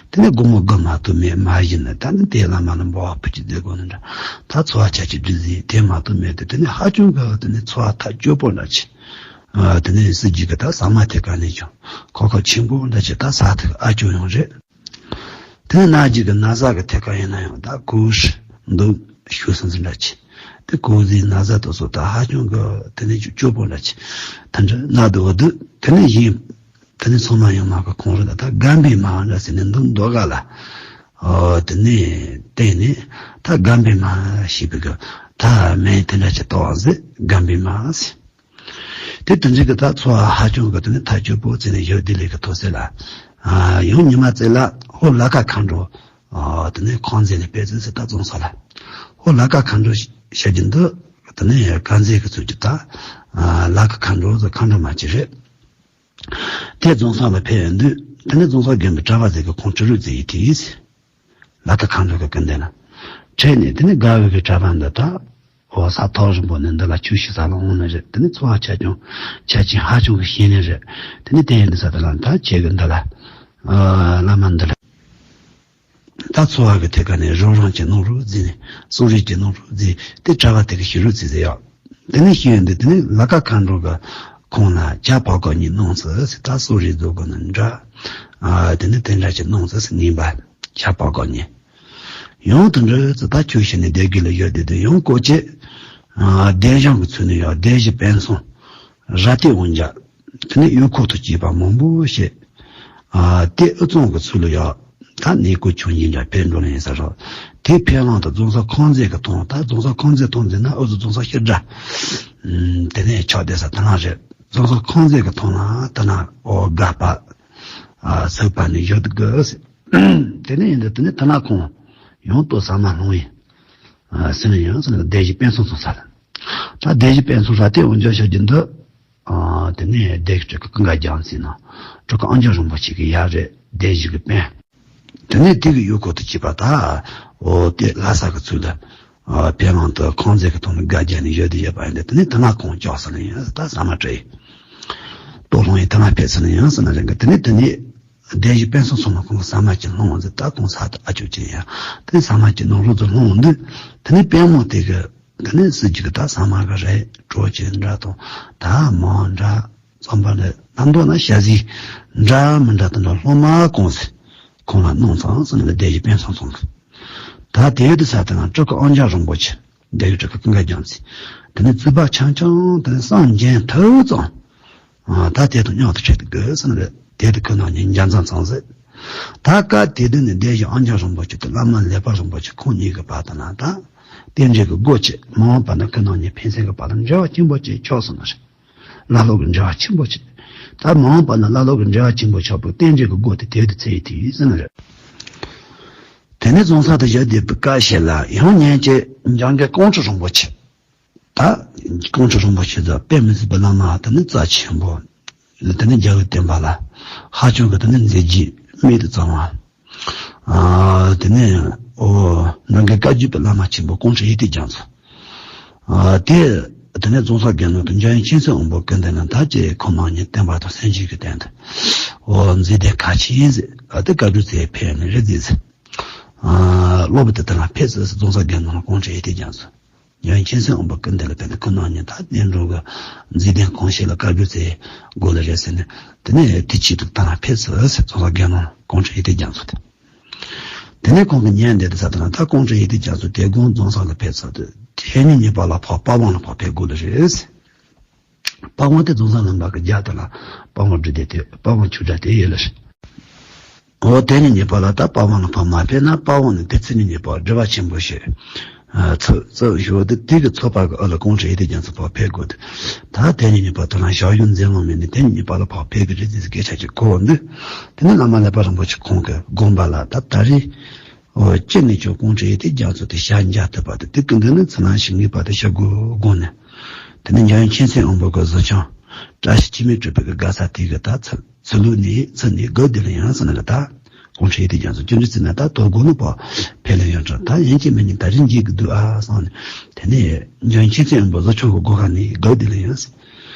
དེ་ནས་སྒོར་མོ་དགུ་མ་གཏོགས་མེད། མ་གཞི་ནས་ད་ནི་དེ་བླ་མ་ལ་འབུལ་བ་ཕུལ་གྱི་བསྡད་དགོས་ནི་འདྲ། ད་འཚོ་བ་ཆ་ཆེ་སྒྲིག་ཟིན་དེ་མ་གཏོགས་མེད་དེ། དེ་ནས་ཧ་ཅང་གི་དེ་ནས་འཚོ་བ་ཐག་ཆོད་པོ་འདྲ་ཆེ། ཨ། དེ་ནས་སྲིད་ཇུས་ཀྱི་ད་ཟ་མ་དེ་ག་ནས་ཀྱང་ཁོག་ཁོག་ཆེན་པོ་འདྲ་ཆེ། ད་ཟ་ཐུབ་ཨ་སྐྱོ་ཡོང་རེད། དེ་ནས་མནའ་གཅིག་གི་ན་ཚ་གི་ཐད་ཀ་ཡིན་ན་ཡང་ད་གོས་འདུག་ཤུ་སུན་སུན་འདྲ་ཆེ། དེ་གོས་ཟས་ན་ཚ་དེ་ཚོ་ད་ཧ་ཅང་གི་དེ་ནས་ཀྱང་སྐྱོ་པོ་འདྲ་ཆེ། ད་འདྲ་ན་འདུག་བ་འདུག་དེ་ནས་གཞན། དེ་ནས་ཚང་མ་ཡང་མ་གི་ཁོང་རང་ད་ད་སྒམ་པའི་མར་འདྲ་ཟེར་ནས་འདུག་མདོ་སྒར་ལ། ཨོ། དེ་ནས་བསྟན་ནས་ད་སྒམ་པའི་མར་ཞེས་པའི་གི་ད་སྨན་དེ་འདྲ་ཅིག་བཏང་བ་ཟེར། སྒམ་པའི་མར་ཟེར། དེ་དེ་འདྲའི་གི་ད་འཚོ་བ་ཧ་ཅང་གི་དེ་ནས་ཐག་ཆོད་པོ་བརྩིས་ནས་ཡོད་དེ་ལས་གི་ཐོག་ཚད་ལ། ཨ། ཡང་ཉི་མ་རྩེ་ལ་ཧོ་ལ་ཀ་མཁའ་འགྲོ། ཨ། དེ་ནས་ཁང་མཛེས་ནས་ཕེབས་ཚེ་ཟེར། ད་རྫོང་སར་ལ་ཧོ་ལ་ཀ་མཁའ་འགྲོ་བཤད་རྒྱུ་འདུག་དེ་ནས་དཀར་མཛེས་གི་ཚུལ་གྱི་ད། ཨ། ལ་ཀ་མཁའ་འགྲོ་ཟེར་མཁའ་འགྲོ་མ་གཅིག་རེད། དེ་རྫོང་སར་ལ་ཕེབས་ཡོང་དུས་དེ་ནས་རྫོང་སར་དགོན་པའི་གྲྭ་པ་ཟིག་གིས་ཁོང་ཁྲིད་རོགས་བྱེད་ཡི་དེ་ཡིས། ལ་ཀ་མཁའ་འགྲོ་གི་སྐུ་མདུན་ལ། ཁྲིད་ནས་དེ་ནས་དགའ་བའི་གི་གྲྭ་པ་འདི་དག་འོ་ས་ཐག་རིང་པོ་ནས་འདི་ལ་ཆོས་ཞུ་ས་ལ་འོང་ནི་རེད། དེ་ནས་འཚོ་བ་ཆ་ཆུང་ཆ་ཆེན་ཧ་ཅང་གི་ཤེས་ནི་རེད། དེ་ནས་དེ་ཡིན་དུས་ས་དེ་ལ་ད་ཁྱེད་ཀྱི་འདི་ལ་ཨ་བླ་མ་འདི་ལ་ད་འཚོ་བ་གི་ཐད་ཀ་ནས་རོགས་རམ་ཅིག་གནང་རོགས་བྱས་ནས་གསོ་རིག་ཅིག་གནང་རོགས་བྱས། དེ་གྲྭ་པ་དེ་གིས་ཞུ་རོགས་བྱས་ཟེར་ཡོད། དེ་ནས་ཤེས་ཡོན་འདི་དེ་ནས་ལ་ཀ་མཁའ་འགྲོ་གི་ཁོང་ལ་ཇ་ཕོར་ཀ་གཉིས་གནང་ཟེར་ཟེར། ད་གསོ་རིག་བཟོ་དགོས་ན་འདྲ། ཨ་དེ་ནས་དེ་འདྲ་ཅིག་གནང་ཟེར་ཟེར་ནས་པ་ཇ་ཕོར་ཀ་གཉིས། ཡང་དེ་འདྲ་ཟེར་ད་ཁྱོད་ཤི་ནས་བསྡད་དགོས་ལ་ཡོད་དེ་དེ་ཡང་ཀོ་ཅེ། ཨ་སྡེ་གཞུང་གི་ཚུལ་ནས་ཡང་སྡེ་བཞི་དཔོན་ཚང་ར་ཏི་དབང་རྒྱལ། དེ་ནས་གཡོག་ཁོག་ཏུ་སྐྱེས་པ་མང་པོ་ཞིག་ཨ་དེ་ཨུ་ཚང་གི་ཚུལ་ལ་ཡང་ད་ནས་ཀོ་ཆུང་ཡིན་འདྲ་ཕེབས་འགྲོ་ལ་ཡིན་ས་རོགས། དེ་ཕེབས་ལམ་དུ་རྫོང་སར་ཁང་མཛེས་ཀྱི་ཐང་། ད་རྫོང་སར་ཁང་མཛེས་ཐང་ཟེར་ན་ཨུ་ཚོ་རྫོང་སར་ཤི་དྲ། དེ་ནས་ཆགས་བསྡད་ས་དེ་ན་རེད། རྫོང་སར་ཁང་མཛེས་ཀྱི་ཐང་ལ་དེ་ན་ཨོ་དགའ་པ། ཨ་སོགས་པ་ནས་བཞུགས་དགོས། དེ་ནས་ཡིན་དུས་དེ་ནས་དེ་ན་ཁོང་ཡང་ལྟོ་ཟ་མ་སློང་ཡིན། ཨ་ཟེར་ནས་ཡང་ཟེར་ནས་སྡེ་བཞི་དཔོན་ཚང་ཚང་ས་ལ། ད་སྡེ་བཞི་དཔོན་ཚང་ར་ཏི་དབང་རྒྱལ་ཤོད་ཀྱི་འདུག་ཨ་དེ་ནས་སྡེ་གི་སྤྲུལ་སྐུ་ཀུན་དགའ་རྒྱལ་མཚན་ནང་སྤྲུལ་སྐུ་ཨང་རྒྱལ་རིན་པོ་ཆེ་གི་ཡབ་རེད། སྡེ་བཞི་གི་དཔོན། དེ་ནས་དེ་གི་གཡོག་ཁོག་ཏུ་སྐྱེས་པ་ད་འོ་དེ་ལྷ་ས་གི་ཚུལ་དུ་ཨ་ཕེབས་ལམ་དུ་ཁང་མཛེས་ཀྱི་ཐང་ནས་སྒར་རྒྱག་ནས་ཡོད་དེ་ཡོད་པ་ཡིན་ཏེ། དེ་ནས་དེ་ན་ཁོང་ལྕགས་ས་ལ་ཡིན་ད་ཟ་མ་སྤྲད་ཡིན། ལྟོ་སློང་ཡིན་དེ་ན་ཕེབས་ས་ལ་ཡིན་ཟེར་ན་རེད་གི། དེ་ནས་དེ་ནས་སྡེ་བཞི་དཔོན་ཚང་ཚང་མ་ཁོང་གི་ཟ་མ་ཅིག་སློང་ཟེར། ད་ཁོང་ས་དེ་ཨ་ཅོ་ཅན་ཡ་དེ་ནས་ཟ་མ་ཅིག་གནང་རོགས་ཚོ་སློང་འདུག་དེ་ནས་དཔོན་མོ་དེ་གི་དེ་ནས་སྲིད་ཇུས་ཀྱི་ད་ཟ་མ་གི་རེད། གྲོ་ཅན་འདྲ་དང་ད་མོ་འདྲ་རྩམ་པ་འདྲ་ནམ་མདོ་ན་ཞ་ཟི་འདྲ་མི་འདྲ་དེ་འདྲ་སློང་མ་གང་ཟེར་ཁོང་ལ་གནང་ཚང་ཟེར་ནས་སྡེ་བཞི་དཔོན་ཚང་ཚང་གི། ད་དེའི་དུས་ས་དེ་ན་སྤྲུལ་སྐུ་ཨང་རྒྱལ་རིན་པོ་ཆེ་སྡེ་བཞི་སྤྲུལ་སྐུ་ཀུན་དགའ་རྒྱལ་མཚན་དེ་ནས་རྩིས་པ་ཆང་ཆང་དེ་ནས་སངས་རྒྱས་ཐུགས་ཙམ་ ཨ། ད་དེ་དང་མཉམ་དུ་འཕྲད་དུ་དགོས་ཟེར་ནི་རེད། དེ་དུས་ཁོ་རྣམ་གཉིས་མཇལ་མཚམས་ཚང་ཟེར། ད་སྐབས་དེ་དུས་ནས་སྡེ་བཞི་ཨང་རྒྱལ་རིན་པོ་ཆེ་དང་བླ་མ་ལེགས་པ་རིན་པོ་ཆེ་ཁོང་གཉིས་ཀྱི་བར་དུ་ན་ད་རྟེན་འབྲེལ་གྱི་སྒོ་ཕྱེ། མ་འོངས་པ་ན་ཁོ་རྣམ་གཉིས་ཕན་ཚུན་གྱི་བར་དུ་འབྲེལ་བ་ཆེན་པོ་ཅིག་ཆགས་སོང་ནི་རེད། བླ་སློབ་ཀྱི་འབྲེལ་བ་ཆེན་པོ་ཆགས། ད་མ་འོངས་པ་ན་བླ་སློབ་ཀྱི་འབྲེལ་བ་ཆེན་པོ་ཆགས་པའི་རྟེན་འབྲེལ་གྱི་སྒོ་དེ་དེ་དུས་ཚེས་ཡི་དུས་ཟེར་ནི་རེད། དེ་ནས་རྫོང་སར་དུ་བཞུགས་བསྡད་པའི་སྐབས་ཤིག་ལ་ཡང་ཉིན་གཅིག་འཇམ་མགོན་ཀོང་སྤྲུལ་རིན་པོ་ཆེ། ད་ཀོང་སྤྲུལ་རིན་པོ་ཆེ་ཚོ་དཔེ་མི་སྲིད་པའི་བླ་མ་དེ་ནི་རྩ་ཆེན་པོ། དེ་ནི་རྒྱལ་བའི་བསྟན་པ་ལ་ཧ་ཅང་གི་དེ་ནི་མཛད་རྗེས་རྨད་དུ་བྱུང་བ། ཨ། དེ་ནི་འོ་འཇམ་མགོན་བཀའ་བརྒྱུད་པའི་བླ་མ་ཆེན་པོ་ཀོང་སྤྲུལ་ཡེ་ཤེས་རྒྱ་མཚོ། ཨ། དེ་དེ་ནི་རྫོང་སར་དགེ་སློང་དུ་འཇམ་དབྱངས་མཁྱེན་བརྩེ་དབང་པོ་སྐུ་མདུན་ལ་ད་ཅི་ཁོ་རྣམ་གཉིས་བསྟན་པ་དང་སེམས་ཅན་གྱི་དོན་དུ་འོ་མཛད་དེ་ཁ་ཆེ་ཡིན་ཟེར། ཨ། དེ་བཀའ་བརྒྱུད་ཚོས་ཕེབས་ནས་རེ་མཛད་ཟེར། ཨ། སློབ་དཔོན་དེ་དེ་ལ་ཕེབས་ཟེར་ཟེར། རྫོང་སར་དགེ་སློང་ལ་ཀོང་སྤྲུལ་ཡེ་ཤེས་རྒྱ་མཚོ། ཡང་མཁྱེན་བརྩེ་དབང་པོ་སྐུ་མདུན་ལ་ཕེབས་ནས་ཁོ་རྣམ་གཉིས་ད་བསྟན་འགྲོ་གི་མཛེས་ལྡན་གང་ཞིག་ལ་བཀའ་བརྒྱུད་ཚོས་དགོས་ལ་རེད་ཟེར་ནས། དེ་ནས་དེ་ཆེད་དུ་ད་ལ་ཕེབས་ཟེར་ཟེར། རྫོང་སར་དགེ་སློང་ཀོང་སྤྲུལ་ཡེ་ཤེས་རྒྱ་མཚོ་དེ། དེ་ནས་ཁོང་གིས་ཉན་བསྡད་དུས་ཙ་ན་ད་ཀོང་སྤྲུལ་ཡེ་ཤེས་རྒྱ་མཚོ་དེ་དགོང་རྫོང་སར་ལ་ཕེབས་ཚར་དུས་དེ་ཉིན་གཉིས་པ་ལ་ཕར་པ་ཝང་ལ་ཕར་ཕེབས་དགོས་ལ་རེད། པ་ཝང་དེ་རྫོང་སར་ལམ་བར་གྱི་རྒྱ་དེ་ལ་པ་ཝང་འབྲི་དེ་དེ་པ་ཝང་ཆོས་གྲྭ་དེ་ཡོད་ལ་རེད། འོ་དེ་ཉིན་གཉིས་པ་ལ་ད་པ་ཝང་ལ་ཕར་མ་ཕེབས་ན་པ་ཝང་ནས་དེ་ཚེ་ཉིན་གཉིས་པ་སྒྲིབ་པ་ཆེན་པོ་ཞིག་ཨ། ཚུགས་ཚུགས་ཞོར་དུ་དེ་གི་ཚོད་དཔག་གི་ཨ་ལ་ཀོང་སྤྲུལ་ཡེ་ཤེས་རྒྱ་མཚོ་ཕར་ཕེབས་དགོས་ཏེ། ད་དེ་ཉིན་གཉིས་པ་དེ་ལ་ཞག་ཡོད་འཛིན་ལོང་མེད་ནས་དེ་ཉིན་གཉིས་པ་ལ་ཕར་ཕེབས་ཀྱི་རེད་ཟེར་སྐད་ཆ་ཅིག་གོ་འདུག་དེ་ནས་བླ་མ་ལེགས་པ་རིན་པོ་ཆེ་ཁོང་གི་དགོངས་པ་ལ་ད་ད་རེས། འོ་ཅི་ནས་ཀྱང་ཀོང་སྤྲུལ་ཡེ་ཤེས་རྒྱ་མཚོ་དེ་ཞལ་མཇལ་ཐུབ་པ་དེ་དེ་ཀུན་ཏུ་ནི་ཚུར་ལ་ཞིག་ངེས་པ་དེ་ཤར་དགོས་དགོངས་ནས། དེ་ནས་འཇམ་དབྱངས་མཁྱེན་བརྩེ་དབང་པོ་གི་གཟི་ཆུང་བཀྲ་ཤིས་འཁྱིལ་མེད་གྲུབ་པའི་གི་དགའ་ས་དེ་གི་ད་ཚུར་ཚུར་ལོག་ནས་ཚུར་ནས་སྒོ་དེ་ལ་ཡང་ཟེར་ནས་གི་ད་ཀོང་སྤྲུལ་ཡེ་ཤེས་རྒྱ་མཚོ་ཅི་འདྲ་ཟེར་ན་ད་དོ་དགོང་ནི་ཕར་ཕེབས་ལ་ཡང་དྲན། ད་ཡིན་གཅིག་མིན་གཉིས་ད་རིང་འགྱིག་གི་འདུག་ཨ་བསམ་ནས། དེ་ནས་འཇམ་དབྱངས་མཁྱེན་བརྩེ་དབང་པོ་གཟི་ཆུང་གི་སྒོ་ཁ་ནས་སྒོ་དེ་ལ་ཡང་ཟེར།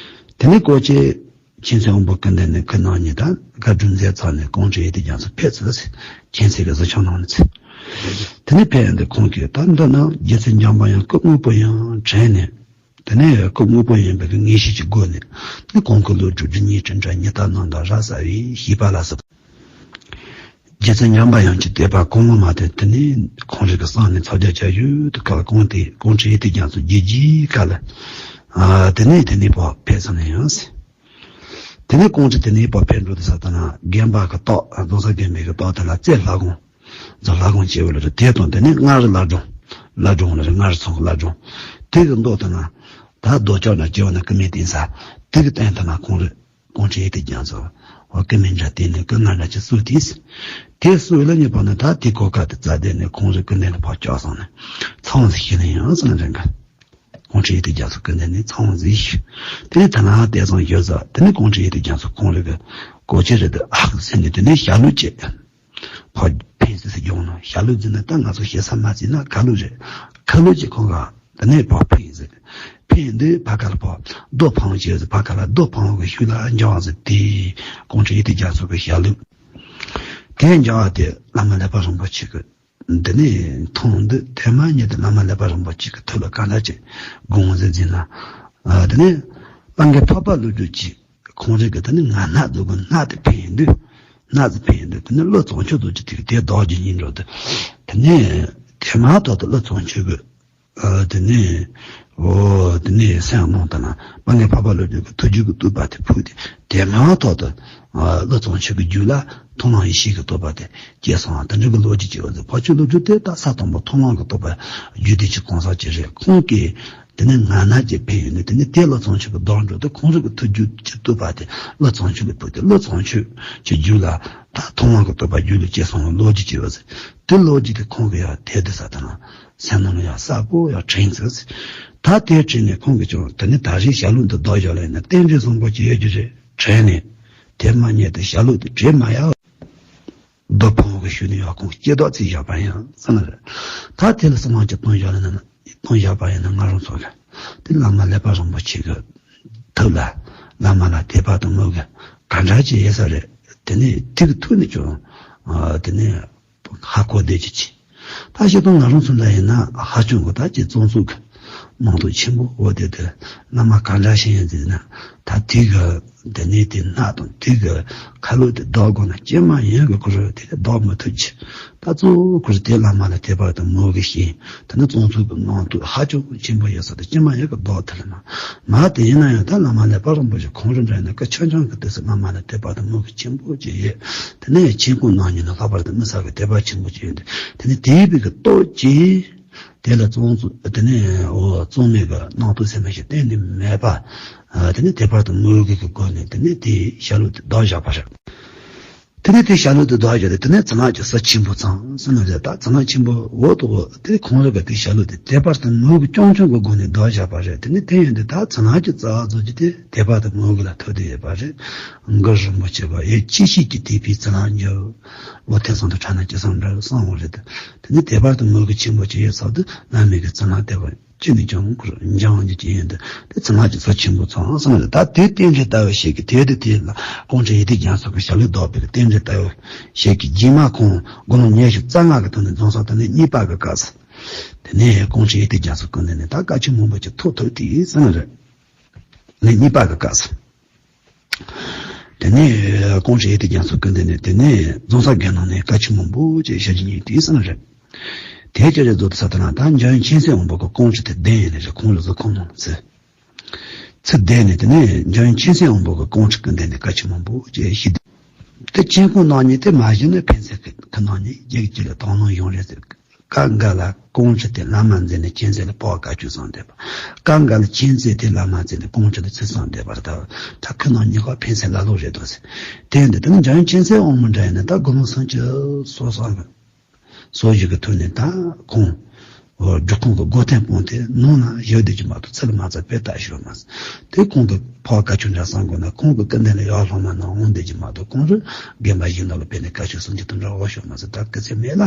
དེ་ནས་ཀོང་སྤྲུལ་མཁྱེན་བརྩེ་དབང་པོ་སྐུ་མདུན་ནས་ཁོ་རྣམ་གཉིས་ད་བཀའ་སྒྲུབ་མཛད་ཚར་ནས་ཀོང་སྤྲུལ་ཡེ་ཤེས་རྒྱ་མཚོ་ཕེབས་ཚར་ཟེར། མཁྱེན་བརྩེ་གི་གཟི་ཆུང་ནང་ནས་ཚུར། དེ་ནས་ཕེབས་ཡོང་དུས་ཁོང་གིས་ད་འདི་ན་རྗེ་བཙུན་འཇམ་དཔལ་དབྱངས་སྐུ་དངོས་པོ་ཡང་དྲན་ནས། དེ་ནས་སྐུ་དངོས་པོ་ཡིན་པའི་ངེས་ཤེས་ཀྱི་སྒོ་ནས་ནི་ཁོང་གི་བློ་གྲོས་སྒྲིབ་གཉིས་དྲན་དྲག་ཉི་ཟླ་ནང་དུ་ར་ས་བའི་ཤེས་པ་ལ་སོགས། རྗེ་བཙུན་འཇམ་དཔལ་དབྱངས་ཀྱི་བསྟོད་པ་གང་མ་དེ་དེ་ནས་ཁོང་རང་གི་གསང་ནས་ཚོགས་རྒྱ་བྱ་ཡུལ་དུ་ཁ་ལ་ཀོང་སྤྲུལ་ཀོང་སྤྲུལ་ཡེ་ཤེས་རྒྱ་མཚོ་རྒྱལ་རྒྱུའི་ཁ་ལ། ཨ། དེ་ནས་དེ་ནས་ཕར་ཕེབས་སོང་ནས་ཡང་། དེ་ནས་ཀོང་སྤྲུལ་དེ་ནས་ཕར་ཕེབས་འགྲོ་དུས་ཙ་ན་དགོན་པ་གི་ཏོག་རྫོང་སར་དགོན་པའི་གི་ཏོག་དེ་ལ་རྩེ་ལྷ་ཁང་། རྫོང་ལྷ་ཁང་བྱས་པ་ལ་རེད། དེ་དང་དེ་ནས་མངའ་རིས་བླ་སྒྲུང་། བླ་སྒྲུང་ལ་རེད། མངའ་རིས་ཚང་གི་བླ་སྒྲུང་། དེ་གི་མདོ་དེ་ན་ད་རྡོ་ལྕགས་ན་སྐྱེ་བ་ན་སྐུ་མེ་བསྟན་ས། དེ་གི་སྟེང་དེ་ན་ཁོང་རེད། ཀོང་སྤྲུལ་ཡེ་ཤེས་རྒྱ་མཚོ། འོ་སྐུ་མེ་འདྲ་བསྟན་ནས་སྐུ་མངའ་འདྲ་ཅིག་གསོལ་ཏེ། དེ་གསོལ་ལ་ཉེ་བར་ན་ད་དེ་གོ་སྐབས་དེ་རྩ་དེ་ནས་ཁོང་རེ་སྐུ་མདུན་ལ་ཕར་བཅར་སོང་ནས་ཚང་ཟིག་ཤི་ནས་ཡང་སོང་ན་རེད་ག་ཀོང་སྤྲུལ་ཡེ་ཤེས་རྒྱ་མཚོ་སྐུ་མདུན་ནས་ཚང་ཟིག་ཤི། དེ་ནས་ད་ན་དེ་ཚང་ཡོད་ཟ། དེ་ནས་ཀོང་སྤྲུལ་ཡེ་ཤེས་རྒྱ་མཚོ་ཁོང་རེ་གི་གོ་ཆེ་རེད་དུ་ཨ་ཟེར་ནས་དེ་ནས་ཞྭ་ལུ་བཅས། ཕར་ཕན་སི་སི་རྒྱུང་ནོ་ཞྭ་ལུ་འཛིན་ན་ད་ང་ཚོ་ཞེ་ས་མ་བརྩིས་ན་ཁ་ལུ་རེད། ཁ་ལུ་གཅིག་ཁོང་ག་དེ་ནས་ཕར་ཕན་ཟེར། ཕན་འདི་ཕ་ཁ་ལ་ཕར་རྡོ་འཕང་བྱས་ཟེར། ཕ་ཁ་ལ་རྡོ་འཕང་བ་གི་ཤུལ་ལ་འཇང་བ་ཟེར། དེ་ཀོང་སྤྲུལ་ཡེ་ཤེས་རྒྱ་མཚོ་གི་ཞྭ་ལུ། དེ་འཇང་བ་དེ་བླ་མ་ལེགས་པ་རིན་པོ་ཆེ་གི་འདི་ནས་མཐོང་འདི་དེ་མ་ཉིད་དུ་བླ་མ་ལེགས་པ་རིན་པོ་ཆེ་གི་ཐུགས་ལ་གང་འདྲ་ཅིག་དགོངས་ཟེར་འཛིན་ན། ཨ་དེ་ནས་སྤང་གི་འཕགས་པ་ཀླུ་སྒྲུབ་ཀྱིས། ཁོང་རང་གི་དེ་ནི་ང་སྣག་འཛུགས་གི་སྣག་དེ་ཕན་ཡིན་དུས། སྣག་དེ་ཕན་ཡིན་དུས་དེ་ནི་ཀླུ་བཙན་ཆོས་རྡོ་རྗེ་དེ་གི་དེ་བདག་རྒྱུ་ཡིན་འགྲོ་དུས། དེ་ནི་དེ་མ་ཐག་ཏུ་ཀླུ་བཙན་ཆོས་གི་ཨ་དེ་ནི་འོ་དེ་ནི་སེམས་ནང་དུ་ན་སྤང་གི་འཕགས་པ་ཀླུ་སྒྲུབ་ཀྱི་ཐུགས་རྒྱུད་ཀྱི་བསྟོད་པ་དེ་ཕུལ་ཏེ། དེ་མ་ཐག་ཏུ་ཨ་ཀླུ་བཙན་ཆོས་ཀྱི་རྒྱུད་ལ་མཐོང་ལམ་ཡེ་ཤེས་ཀྱི་བསྟོད་པ་དེ་སྐྱེས་སོང་། དེ་འདྲ་གི་ལོ་རྒྱུས་ཅིག་ཡོད་ཟེར། འཕགས་མཆོག་ཀླུ་སྒྲུབ་དེ་ད་ས་དང་པོ་མཐོང་ལམ་གྱི་བསྟོད་པ་རྒྱུད་སྡེ་གཅིག་གང་ཟག་ཅིག་རེད། ཁོང་གིས། དེ་ནས་ང་སྣག་ཅེས་ཕན་ཡོན་ནི་དེ་ནི་དེ་ཀླུ་བཙན་ཆོས་ཀྱི་བདག་འགྲོ་དེ་ཁོང་རང་གི་ཐུགས་རྒྱུད་ཀྱི་བསྟོད་པ་དེ་ཀླུ་བཙན་ཆོས་ཀྱི་བསྟོད་དེ་ཀླུ་བཙན་ཆོས་ཀྱི་རྒྱུད་ལ་ད་མཐོང་ལམ་གྱི་བསྟོད་པ་རྒྱུད་ལ་སྐྱེས་སོང་བའི་ལོ་རྒྱུས་ཅིག་ཡོད་ཟེར། དེ་ལོ་རྒྱུས་དེ་ཁོང་གི་ཡང་དེ་དེ་ས་དེ་ན་སེམས་ནང་ལ་ཡང་གསལ་པོ་ཡང་དྲན་ཚུལ་ཟེར། ད་དེ་དྲན་ནས་ཁོང་གིས་ཀྱང་དེ་ནི་ད་རེས་ཞྭ་ལུ་འདི་བདག་བཞག་ལ་ཡིན་ན་རྟེན་འབྲེལ་བཟང་པོ་ཅིག་ཡོད་རྒྱུ་རེད་དྲན་ནས། དེ་མ་ཉེས་དེ་ཞྭ་ལུ་དེ་བྲེད་མ་ཡ། རྡོ་འཕང་བའི་ཤུལ་ནས་ཡང་ཁོང་སྐྱེ་བདག་རྩིས་བཞག་པ་ཡིན་ཟེར་ནི་རེད། ད་དེ་ལ་སེམས་ཅན་གཏོང་བཞག་ལ་ན་གཏོང་བཞག་པ་ཡིན་ན་ང་རང་ཚོ་གི་དེ་བླ་མ་ལེགས་པ་རིན་པོ་ཆེ་གི་ཐུགས་ལ་བླ་མ་ལ་དད་པ་དང་མོས་གུས་ག་འདྲ་ཅིག་ཡོད་ས་རེད། དེ་ནས་དེ་གི་ཐུགས་ནས་ཀྱང་དེ་ནས་ཧ་གོ་བདེ་ཅིག་ཅིག་ད་བཤད་སྟངས་ང་རང་ཚོ་འདྲ་ཡིན་ན་ཧ་ཅང་གི་ད་ཅིག་བཙོན་ཟུར་གི་ གནང་སྟོབས་ཆེན་པོ། འོ་དེ་དེ་བླ་མ་ག་འདྲ་ཞིག་ཡིན་ཟེར་ན། ད་དུས་ཀྱི་དེ་ནས་དེ་སྣ་དང་དུས་ཀྱི་ཁ་ལོ་དེ་ལྡོག་དགོས་ན་ཅི་མ་ཡིན་གྱི་ཁོ་རང་དེ་ལྡོག་མི་ཐུབ་ཀྱི། ད་གཙོ་བོ་ཁོ་རང་དེ་བླ་མ་ལ་དད་པ་དང་མོས་གུས་ཤིང་། དེ་ནི་བཙུན་ཚོགས་ཀྱི་གནང་སྟོབས་ཧ་ཅང་ཆེན་པོ་ཡོད་ས་དེ་ཅི་མ་ཡིན་གྱི་ལྡོག་ཐུབ་ལ་མ། མ་དེ་ཡིན་ན་ཡང་ད་བླ་མ་ཀླད་པ་རིན་པོ་ཆེ་ཁོང་རང་འདྲ་ཡིན་ན་སྐུ་ཆུང་ཆུང་གི་དུས་སུ་བླ་མ་ལ་དད་པ་དང་མོས་གུས་ཆེན་པོ་ཅིག་ཡོད། དེ་ནས་མཁྱེན་ཀུན་སྣང་བརྙེས་ནས་ལྷག་པར་དུ་མི་བསགས་ཀྱི་དད་པ་ཆེན་པོ་ཅིག་ཡོད་དེ། དེ་ནས་དེའི་བུ་གི་སྟོབས་ཀྱིས། དེ་ལ་བཙུན་ཚོགས་དེ་ནས་འོ་བཙུན་མའི་གི་གནང་སྟོབས་ཟེར་མི་ཞིག་གཏན་ནས་མེད་པ། ཨ་དེ་ནས་དད་པ་དང་མོས་གུས་ཀྱི་སྒོ་ནས་དེ་ནས་དེའི་ཞྭ་ལུ་དེ་བདག་བཞག་པ་རེད། དེ་ནས་དེའི་ཞྭ་ལུ་དེ་བདག་བཞག་སྟེ་དེ་ནས་བྱིན་རླབས་ཀྱི་ཟུར་ཆེན་པོ་ཚང་ཟེར་ན་རེད། ད་བྱིན་རླབས་ཆེན་པོ་འོ་དོ་འོ་དེ་ཁོང་རང་གི་དེའི་ཞྭ་ལུ་དེ་དད་པ་དང་མོས་གུས་རྐྱང་རྐྱང་གི་སྒོ་ནས་བདག་བཞག་པ་རེད། དེ་ནས་དེ་ཡིན་དུས་ད་བྱིན་རླབས་ཀྱི་རྩ་བ་ཚོ་ཅིག་དེ་དད་པ་དང་མོས་གུས་ལ་ཐུག་བསྡད་ཡོད་པ་རེད། གུ་རུ་རིན་པོ་ཆེ་གིས་ཡིད་ཆེས་བྱས་ཀྱི་དད་པའི་བྱིན་རླབས་འཇུག་བློ་ཐེག་གསུམ་དུ་ཕྲ་ན་ཅི་བསམ་འདྲ་གསུངས་པ་རེད། དེ་ནས་དད་པ་དང་མོས་གུས་ཆེན་པོ་ཅིག་ཡོད་ཚོད་དུ་བླ་མའི་གི་བྱིན་རླབས་དད་པ་ཅི་ནས་ཀྱང་འཁོར་འཇང་གི་ཅི་ཡིན་དུ་དེ་བྱིན་རླབས་ཀྱི་ཚོགས་ཆེན་པོ་ཚང་སོང་རེད། ད་དེ་རྟེན་འབྲེལ་ལྟ་བུ་ཞིག་གི་དེ་དེ་དེ་ལ་ཀོང་སྤྲུལ་ཡེ་ཏི་རྒྱ་མཚོ་གི་ཞྭ་ལུ་བདག་པའི་གི་རྟེན་འབྲེལ་ལྟ་བུ་ཞིག་གི་རྗེས་མ་ཁོང་དགུང་ལོ་ཉི་ཤུ་རྩ་ལྔ་གི་དུས་ནས་རྫོང་སར་དེ་ནས་གཉིས་པ་གི་སྐབས་སུ། དེ་ནས་ཀོང་སྤྲུལ་ཡེ་ཏི་རྒྱ་མཚོ་སྐུ་མདུན་ནས་ད་བཀའ་ཆོས་མང་པོ་ཅིག་ཐོབ་ཐུབ་དེ་སོང་རེད། ནས་གཉིས་པ་གི་སྐབས་སུ། དེ་ནས་ཀོང་སྤྲུལ་ཡེ་ཏི་རྒྱ་མཚོ་སྐུ་མདུན་ནས་དེ་ནས་རྫོང་སར་དགེ་སློང་ནས་བཀའ་ཆོས་མང་པོ་ཅིག་བཤད་རྒྱུ་ཡིན་དེ་སོང་རེད། དེ་ཅི་རེད་ཟེར་དུས་ད་ལྟ་ན་ད་འཇམ་དབྱངས་མཁྱེན་བརྩེ་དབང་པོ་གིས་ཀོང་སྤྲུལ་དེ་བདེན་ཡིན་ནི་རེད། ཁོང་ལ་གཟུགས་ཁོང་ནང་ཚུད་ཚུལ་བདེན་ནས། དེ་ནས་འཇམ་དབྱངས་མཁྱེན་བརྩེ་དབང་པོ་གིས་ཀོང་སྤྲུལ་སྐུ་མདུན་ནས་བཀའ་ཆོས་མང་པོ་ཅིག་བཤད་དེ། དེ་མཁྱེན་ཀུན་སྣང་བརྙེས་དེ་མ་གཞི་ནས་ཕན་སེམས་ཀྱི་ཁོ་ན་ནི་རྒྱུད་ཀྱི་ལ་དོ་སྣང་ཡོང་རེད་ཟེར། སྐབས་འགའ་ལ་ཀོང་སྤྲུལ་དེ་བླ་མ་མཛད་ནས་མཁྱེན་བརྩེ་ལ་ཕོག་བཀའ་ཆོས་གསུངས་བསྡད་པ། སྐབས་འགའ་ལ་མཁྱེན་བརྩེ་དེ་བླ་མ་མཛད་ནས་ཀོང་སྤྲུལ་ལ་ཚུལ་གསུངས་བསྡད་པ་རེད། ད་ད་ཁོ་ན་གཉིས་ཀ་ཕན་སེམས་ལ་ལོ་རེད་འདུག་ཟེར། དེ་འདི་དེ་ནི་འཇམ་དབྱངས་མཁྱེན་བརྩེ་དབང་པོ་འདྲ་ཡིན་ན་ད་དགུང་ལོ་སུམ་ཅུ་སོ་སོ་གི་སོ་བཞི་གི་ཐོག་ནས་ད་ཁོང་འོ་སྒྲུབ་ཁང་གི་སྒོ་ཐེམ་སྤུངས་ཏེ་ནང་ན་བཞུགས་བསྡད་ཀྱི་མ་གཏོགས་ཚུར་མ་ཚར་བས་ད་ཤོར་མ་སོང་། དེ་ཁོང་གི་ཕོག་བཀའ་ཆོས་འདྲ་གསུང་དགོས་ན་ཁོང་གི་སྐུ་མདུན་ལ་ཡར་སློབ་མ་རྣམས་འོང་བསྡད་ཀྱི་མ་གཏོགས་ཁོང་ཚོས་དགོན་པ་གཞན་དག་ལ་ཕེབས་ནས་བཀའ་ཆོས་གསུང་རྒྱུ་དེ་འདྲ་འོ་ཤོར་མ་སོང་། ད་སྐུ་ཚེ་མེད་ལ།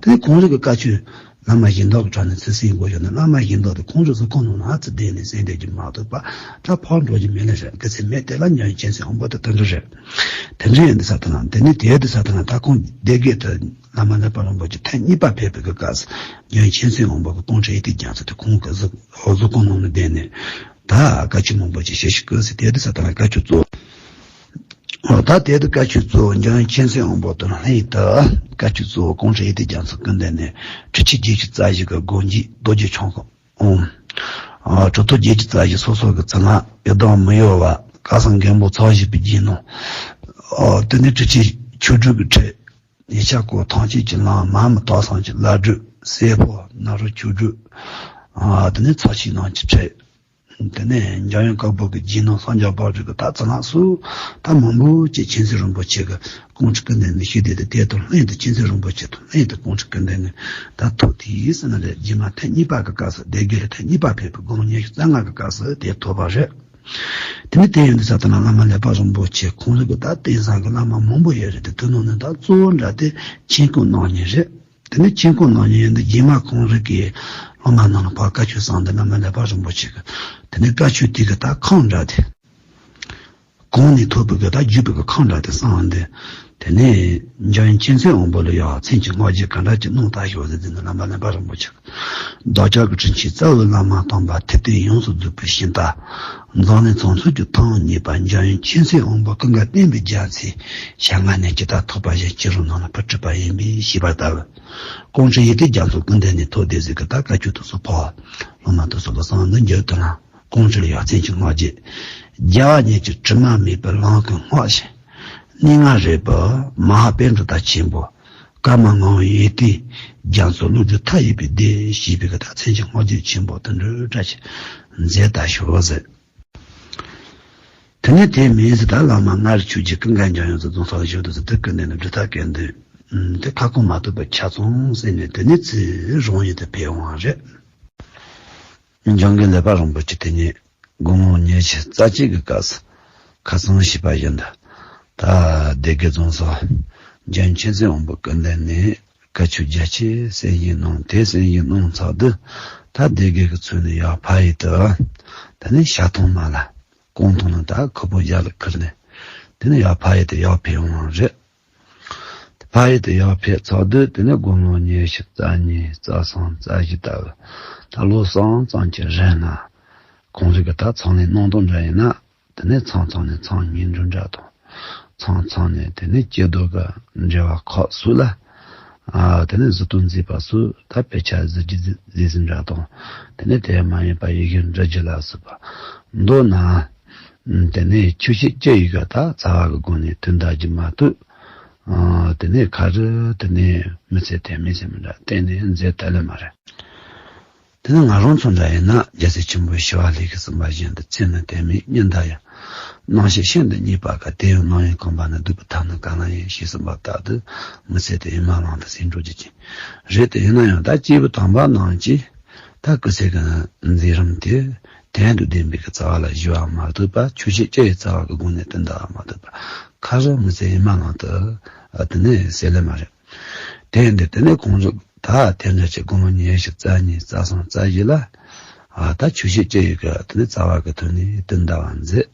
དེ་ཁོང་རང་གི་བཀའ་ཆོས་བླ་མ་གཞན་དག་གི་དྲུང་ནས་ཚུར་གསན་དགོས་ཡོད་ན་བླ་མ་གཞན་དག་དེ་ཁོང་ཚོ་གཟུགས་ཁོང་ནང་ན་ཚུར་བསྡད་ནས་གསན་བསྡད་ཀྱི་མ་གཏོགས་པ་ད་ཕར་འགྲོ་རྒྱུ་མེད་ལ་རེད། སྐུ་ཚེ་མེད་དེ་ལ་འཇམ་དབྱངས་མཁྱེན་བརྩེ་དབང་པོ་དེ་དེ་འདྲ་རེད། དེ་འདྲ་ཡིན་དུས་ད་ལྟ་ན་དེ་ནས་དེ་དུས་ད་ལྟ་ན་ད་ཁོང་སྡེ་དགེ་དུ་བླ་མ་ཀླད་པ་རིན་པོ་ཆེ་ཐེངས་གཉིས་པ་ཕེབས་པའི་གི་སྐབས་སུ་འཇམ་དབྱངས་མཁྱེན་བརྩེ་དབང་པོ་གིས་ཀོང་སྤྲུལ་ཡེ་ཏི་རྒྱ་མཚོ་དེ་ཁོང་གི་གཟུགས་གཟུགས་ཁོང་ནང་ལ་བསྡད་ནས་ད་བཀའ་ཆོས་མང་པོ་ཅིག་བཤད་ཤིག་གི་ཟེར། དེ་དུས་ད་ལྟ་ན་བཀའ་ཆོས་གཙོ་བོ། འོ་ད་དེ་དུས་བཀའ་ཆོས་གཙོ་བོ་འཇམ་དབྱངས་མཁྱེན་བརྩེ་དབང་པོ་དང་ལྷན་དུ་བཀའ་ཆོས་གཙོ་བོ་ཀོང་སྤྲུལ་ཡེ་ཏི་རྒྱ་མཚོ་སྐུ་མདུན་ནས་ཁྲི་ཆེན་བརྒྱད་ཅུ་རྩ་བཞི་གི་སྒོ་འབྱེད་རྡོ་རྗེ་འཆང་གི་འོང་། ཨ་གྲུབ་ཐོབ་བརྒྱད་ཅུ་རྩ་བཞི་སོ་སོ་གི་བྱིན་རླབས་ཡི་དམ་མི་གཡོ་བ་སྐལ་བཟང་མགོན་པོ་ཚོགས་བཞི་པའི་རྗེས་གནང་། ཨ་དེ་ནས་ཁྲི་ཆེན་ཆོས་དྲུག་གི་ཁྲི། ཉེ་ཆར་སྐོར་ཐམས་ཅད་ཀྱི་ལམ། མ་མི་དྭགས་གསུམ་གྱི་བླ་སྒྲུབ། སྲས་ཕོ་ནཱ་རོ་ཆོས་དྲུག། ཨ་དེ་ནས་ཚོགས་ཞིང་རྣམས་ཀྱི་ཁྲི། དེ་ནས་འཇམ་དབྱངས་བཀའ་པོད་ཀྱི་རྗེས་གནང་སངས་རྒྱས་དཔལ་སྤྲུལ་གྱི་ད་ཚེ་ལྷ་སོགས་ད་མང་པོ་ཅིག་མཁྱེན་བརྩེ་རིན་པོ་ཆེ་གིས་ཀོང་སྤྲུལ་སྐུ་མདུན་ནས་ཞུས་ཏེ། དེ་དེ་དང་ལྷན་དུ་མཁྱེན་བརྩེ་རིན་པོ་ཆེ་དང་ལྷན་དུ་ཀོང་སྤྲུལ་སྐུ་མདུན་ནས་ད་ཐུགས་དེ་ཡིད་ཟིན་ན་རེད། རྗེས་མ་ཐེངས་གཉིས་པ་གི་སྐབས་སུ་སྡེ་དགེ་ལ་ཐེངས་གཉིས་པ་ཕེབས་པའི་དགུང་ལོ་ཉི་ཤུ་རྩ་ལྔ་གི་སྐབས་སུ་དེ་ཐོབ་པ་རེད། དེ་ནས་དེ་ཡིན་དུས་ད་ལྟ་ན་བླ་མ་ཀླད་པ་རིན་པོ་ཆེ་ཁོང་རང་གི་ད་དེང་སང་གི་བླ་མ་མང་པོ་ཡོད་རེད་དེ། དེ་ནང་ནས་ད་གཙོ་བོ་འདྲ་དེ་མཁྱེན་ཀུན་སྣང་བརྙེས་རེད། དེ་ནས་མཁྱེན་ཀུན་སྣང་བརྙེས་ཡིན་དུས་རྗེས་མ་ཁོང་རང་གི་སློབ་མ་རྣམས་ལ་ཕར་བཀའ་ཆོས་གསུངས་ཏེ་བླ་མ་ཀླད་པ་རིན་པོ་ཆེ་གིས་དེ་ནས་བཀའ་ཆོས་དེ་གི་ད་ཁུངས་འདྲ་དེ། གང་ནས་ཐོབ་པའི་གི་ད་བརྒྱུད་པའི་གི་ཁུངས་འདྲ་དེ་གསུངས་ཏེ། དེ་ནས་འཇམ་དབྱངས་མཁྱེན་བརྩེ་དབང་པོ་ལ་ཡང་མཚན་གྱི་བསྔགས་བརྗོད་ག་འདྲ་ཅིག་གནང་ད་ཤོག་ཟེར་དུས་ནི་བླ་མ་ཀླད་པ་རིན་པོ་ཆེ་གིས། བདག་ཅག་གི་དྲིན་ཆེན་རྩ་བའི་བླ་མ་དམ་པ་ཐུབ་བསྟན་ཡོངས་སུ་རྫོགས་པའི་ཞིང་རྟ། འཛམ་གླིང་ཚོགས་མཚོན་གྱི་ཐོག་མ་ཉིད་པ་འཇམ་དབྱངས་མཁྱེན་བརྩེ་དབང་པོ་ཀུན་དགའ་བསྟན་པའི་རྒྱལ་མཚན་ཞལ་སྔ་ནས་ཇི་ལྟར་ཐོབ་པ་བཞིན་ཕྱི་རོལ་ནང་ལ་ཕུལ་གྲུབ་པ་ཡིན་པས་ཞེས་པ་ལྟ་བུ། ཀོང་སྤྲུལ་ཡེ་ཏི་རྒྱ་མཚོ་སྐུ་མདུན་ནས་ཐོབ་སྟེ་ཟེར་གི་ད་བཀའ་ཆོས་དེ་ཚོ་ཕར་སློབ་མ་དེ་ཚོ་ལ་གསུངས་ཏེ་འགྱུར་དུ་ན། ཀོང་སྤྲུལ་ཡ་མཚན་གྱི་བསྔགས་བརྗོད། རྒྱལ་བ་ཉིད་ཀྱི་དྲི་མ་མེད་པའི་ལམ་གྱི་སྔགས་ཤིང་། གནས་ལྔ་རིག་པའི་མ་ཧཱ་པཎྜི་ཏ་ཆེན་པོ། ཀརྨ་ངག་དབང་ཡེ་ཏི་རྒྱ་མཚོ་བློ་གྲོས་མཐའ་ཡས་པའི་སྡེ་ཞེས་པའི་གི་ད་མཚན་གྱི་བསྔགས་བརྗོད་ཆེན་པོ་དེ་འདྲ་འདྲ་ཞིག་མཛད་ད་ཤོག་ཟེར། དེ་ནས་དེ་མིན་ཟེར་ད་བླ་མ་མངའ་རིས་ཆོས་རྗེ་ཀུན་དགའ་འཇམ་དབྱངས་སུ་རྫོང་སར་བཞུགས་དུས་སུ་དེ་ཀུན་ནས་ནི་སྒྲུབ་ཐབས་དགེ་འདུན་དེ་ཁ་སྐོང་མ་ཐུབ་པར་ཆ་ཚང་ཟེར་ནས་དེ་ནས་ཚེ་རང་ཡུལ་དུ་ཕེབས་འོང་བ་རེད། འཇམ་མགོན་ཀླད་པ་རིན་པོ་ཆེ་དེ་ཉིད་དགུང་ལོ་ཉི་ཤུ་རྩ་གཅིག་གི་སྐབས་སུ་ཁ་སང་ཞུས་པ་བཞིན་དུ་ད་སྡེ་དགེ་རྫོང་སར་འཇམ་མཁྱེན་བརྩེ་དབང་པོ་སྐུ་མདུན་ནས་བཀའ་ཆོས་རྒྱ་ཆེ་གསན་བཞེས་གནང་། དེ་གསན་བཞེས་གནང་ཚར་དུས་ད་སྡེ་དགེ་གི་ཚུལ་ནས་ཡར་ཕ་ཡུལ་དུ་ད་ནི་ཞལ་ཐང་མ་ལ་ཀོང་ཐང་ལ་ད་ཁུ་བོ་རྒྱ་ལ་ཁུར་ནས་དེ་ནི་ཡར་ཕ་ཡུལ་དུ་ཡར་ཕེབས་འོང་བ་རེད། ཕ་ཡུལ་དུ་ཡར་ཕེབས་ཚར་དུས་དེ་ནས་དགུང་ལོ་ཉི་ཤུ་རྩ་གཉིས་རྩ་གསུམ་རྩ་བཞི་ལྟ་བུ། ད་ལོ་གསུམ་ཙམ་གྱི་རིང་ན་ཁོང་རང་གི་ད་ཚང་ལས་གནང་སྟངས་འདྲ་ཡིན་ན། དེ་ནས་ཚང་ཚང་ནས་ཚང་ཉིན་འགྲོ་འདྲ་དང་། ཚང་ཚང་ནས་དེ་ནས་སྐྱིད་སྡུག་གི་འབྲེལ་བ་ཁག་སོགས་ལ། ཨ། དེ་ནས་གཟིགས་སྟངས་མཛད་པ་སོགས། ད་དཔེ་ཆ་གཟིགས་རྒྱུ་མཛད་ཟིན་འདྲ་དང་། དེ་ནས་དེ་མ་ཡིན་པ་ཡི་གེ་འབྲི་རྒྱུ་ལ་སོགས་པ་མདོར་ན། དེ་ནས་ཆོས་བཤད་སྤྱི་ཡི་གི་ད་རྩ་བ་གི་སྒོ་ནས་དོན་དག་གི་མ་གཏོགས། ཨ། དེ་ནས་ག་རེ་དེ་ནས་མི་ཚེ་དེ་མི་ཚེ་མི་འདྲ་གཏན་ནས་མཛད་ཐུབ་ལེ་མ་རེད། དེ་ནི་ང་རང་ཚོ་འདྲ་ཡིན་ན། རྒྱལ་སྲས་ཆེན་པོ་ཞི་བ་ལྷས་ཀྱིས་གསུངས་པ་བཞིན་དུ། ཚེ་ནི་དལ་མེད་ཉིན་འདའ་ཡང་། སྣང་ཤས་ཤིན་ཏུ་རྙེད་པ་དཀའ། དེ་ཡང་སྣང་ཡུལ་གོམས་པ་ན། སྡུག་པའི་མཐའ་ནི་ག་ན་ཡོད། ཞེས་གསུངས་པ་ལྟར་དུ། མི་ཚེ་དེ་ཡི་མ་ལང་དུ་ཟད་འགྲོ་རྒྱུ་ཅན་རེད་དེ། ཡིན་ན་ཡང་ད་སྐྱེས་བུ་དམ་པ་རྣམས་ཀྱིས་ད་སྐུ་ཚེ་གི་མཛད་རིམ་དེ་དོན་དང་ལྡན་པའི་གི་རྩ་བ་ལ་གཞོལ་བ་མ་ཐུབ་པ། ཆོས་བཤད་སྤྱི་ཡི་རྩ་བ་གི་སྒོ་ནས་དོན་དག་མ་ཐུབ་པ། ག་རེ་མི་ཚེ་ཡི་མ་ལང་དུ་དེ་ནས་ཟད་ལེ་མ་རེད། དེ་ཡིན་དུས་དེ་ནས་ཁོང་ཚོ་ད་དེ་འདྲ་ཅིག་དགུང་ལོ་ཉི་ཤུ་རྩ་གཉིས་རྩ་གསུམ་རྩ་བཞི་ལ། ཨ། ད་ཆོས་བཤད་སྤྱི་ཡི་གི་དེ་ནས་རྩ་བ་གི་ཐོག་ནས་དོན་དག་མཛད།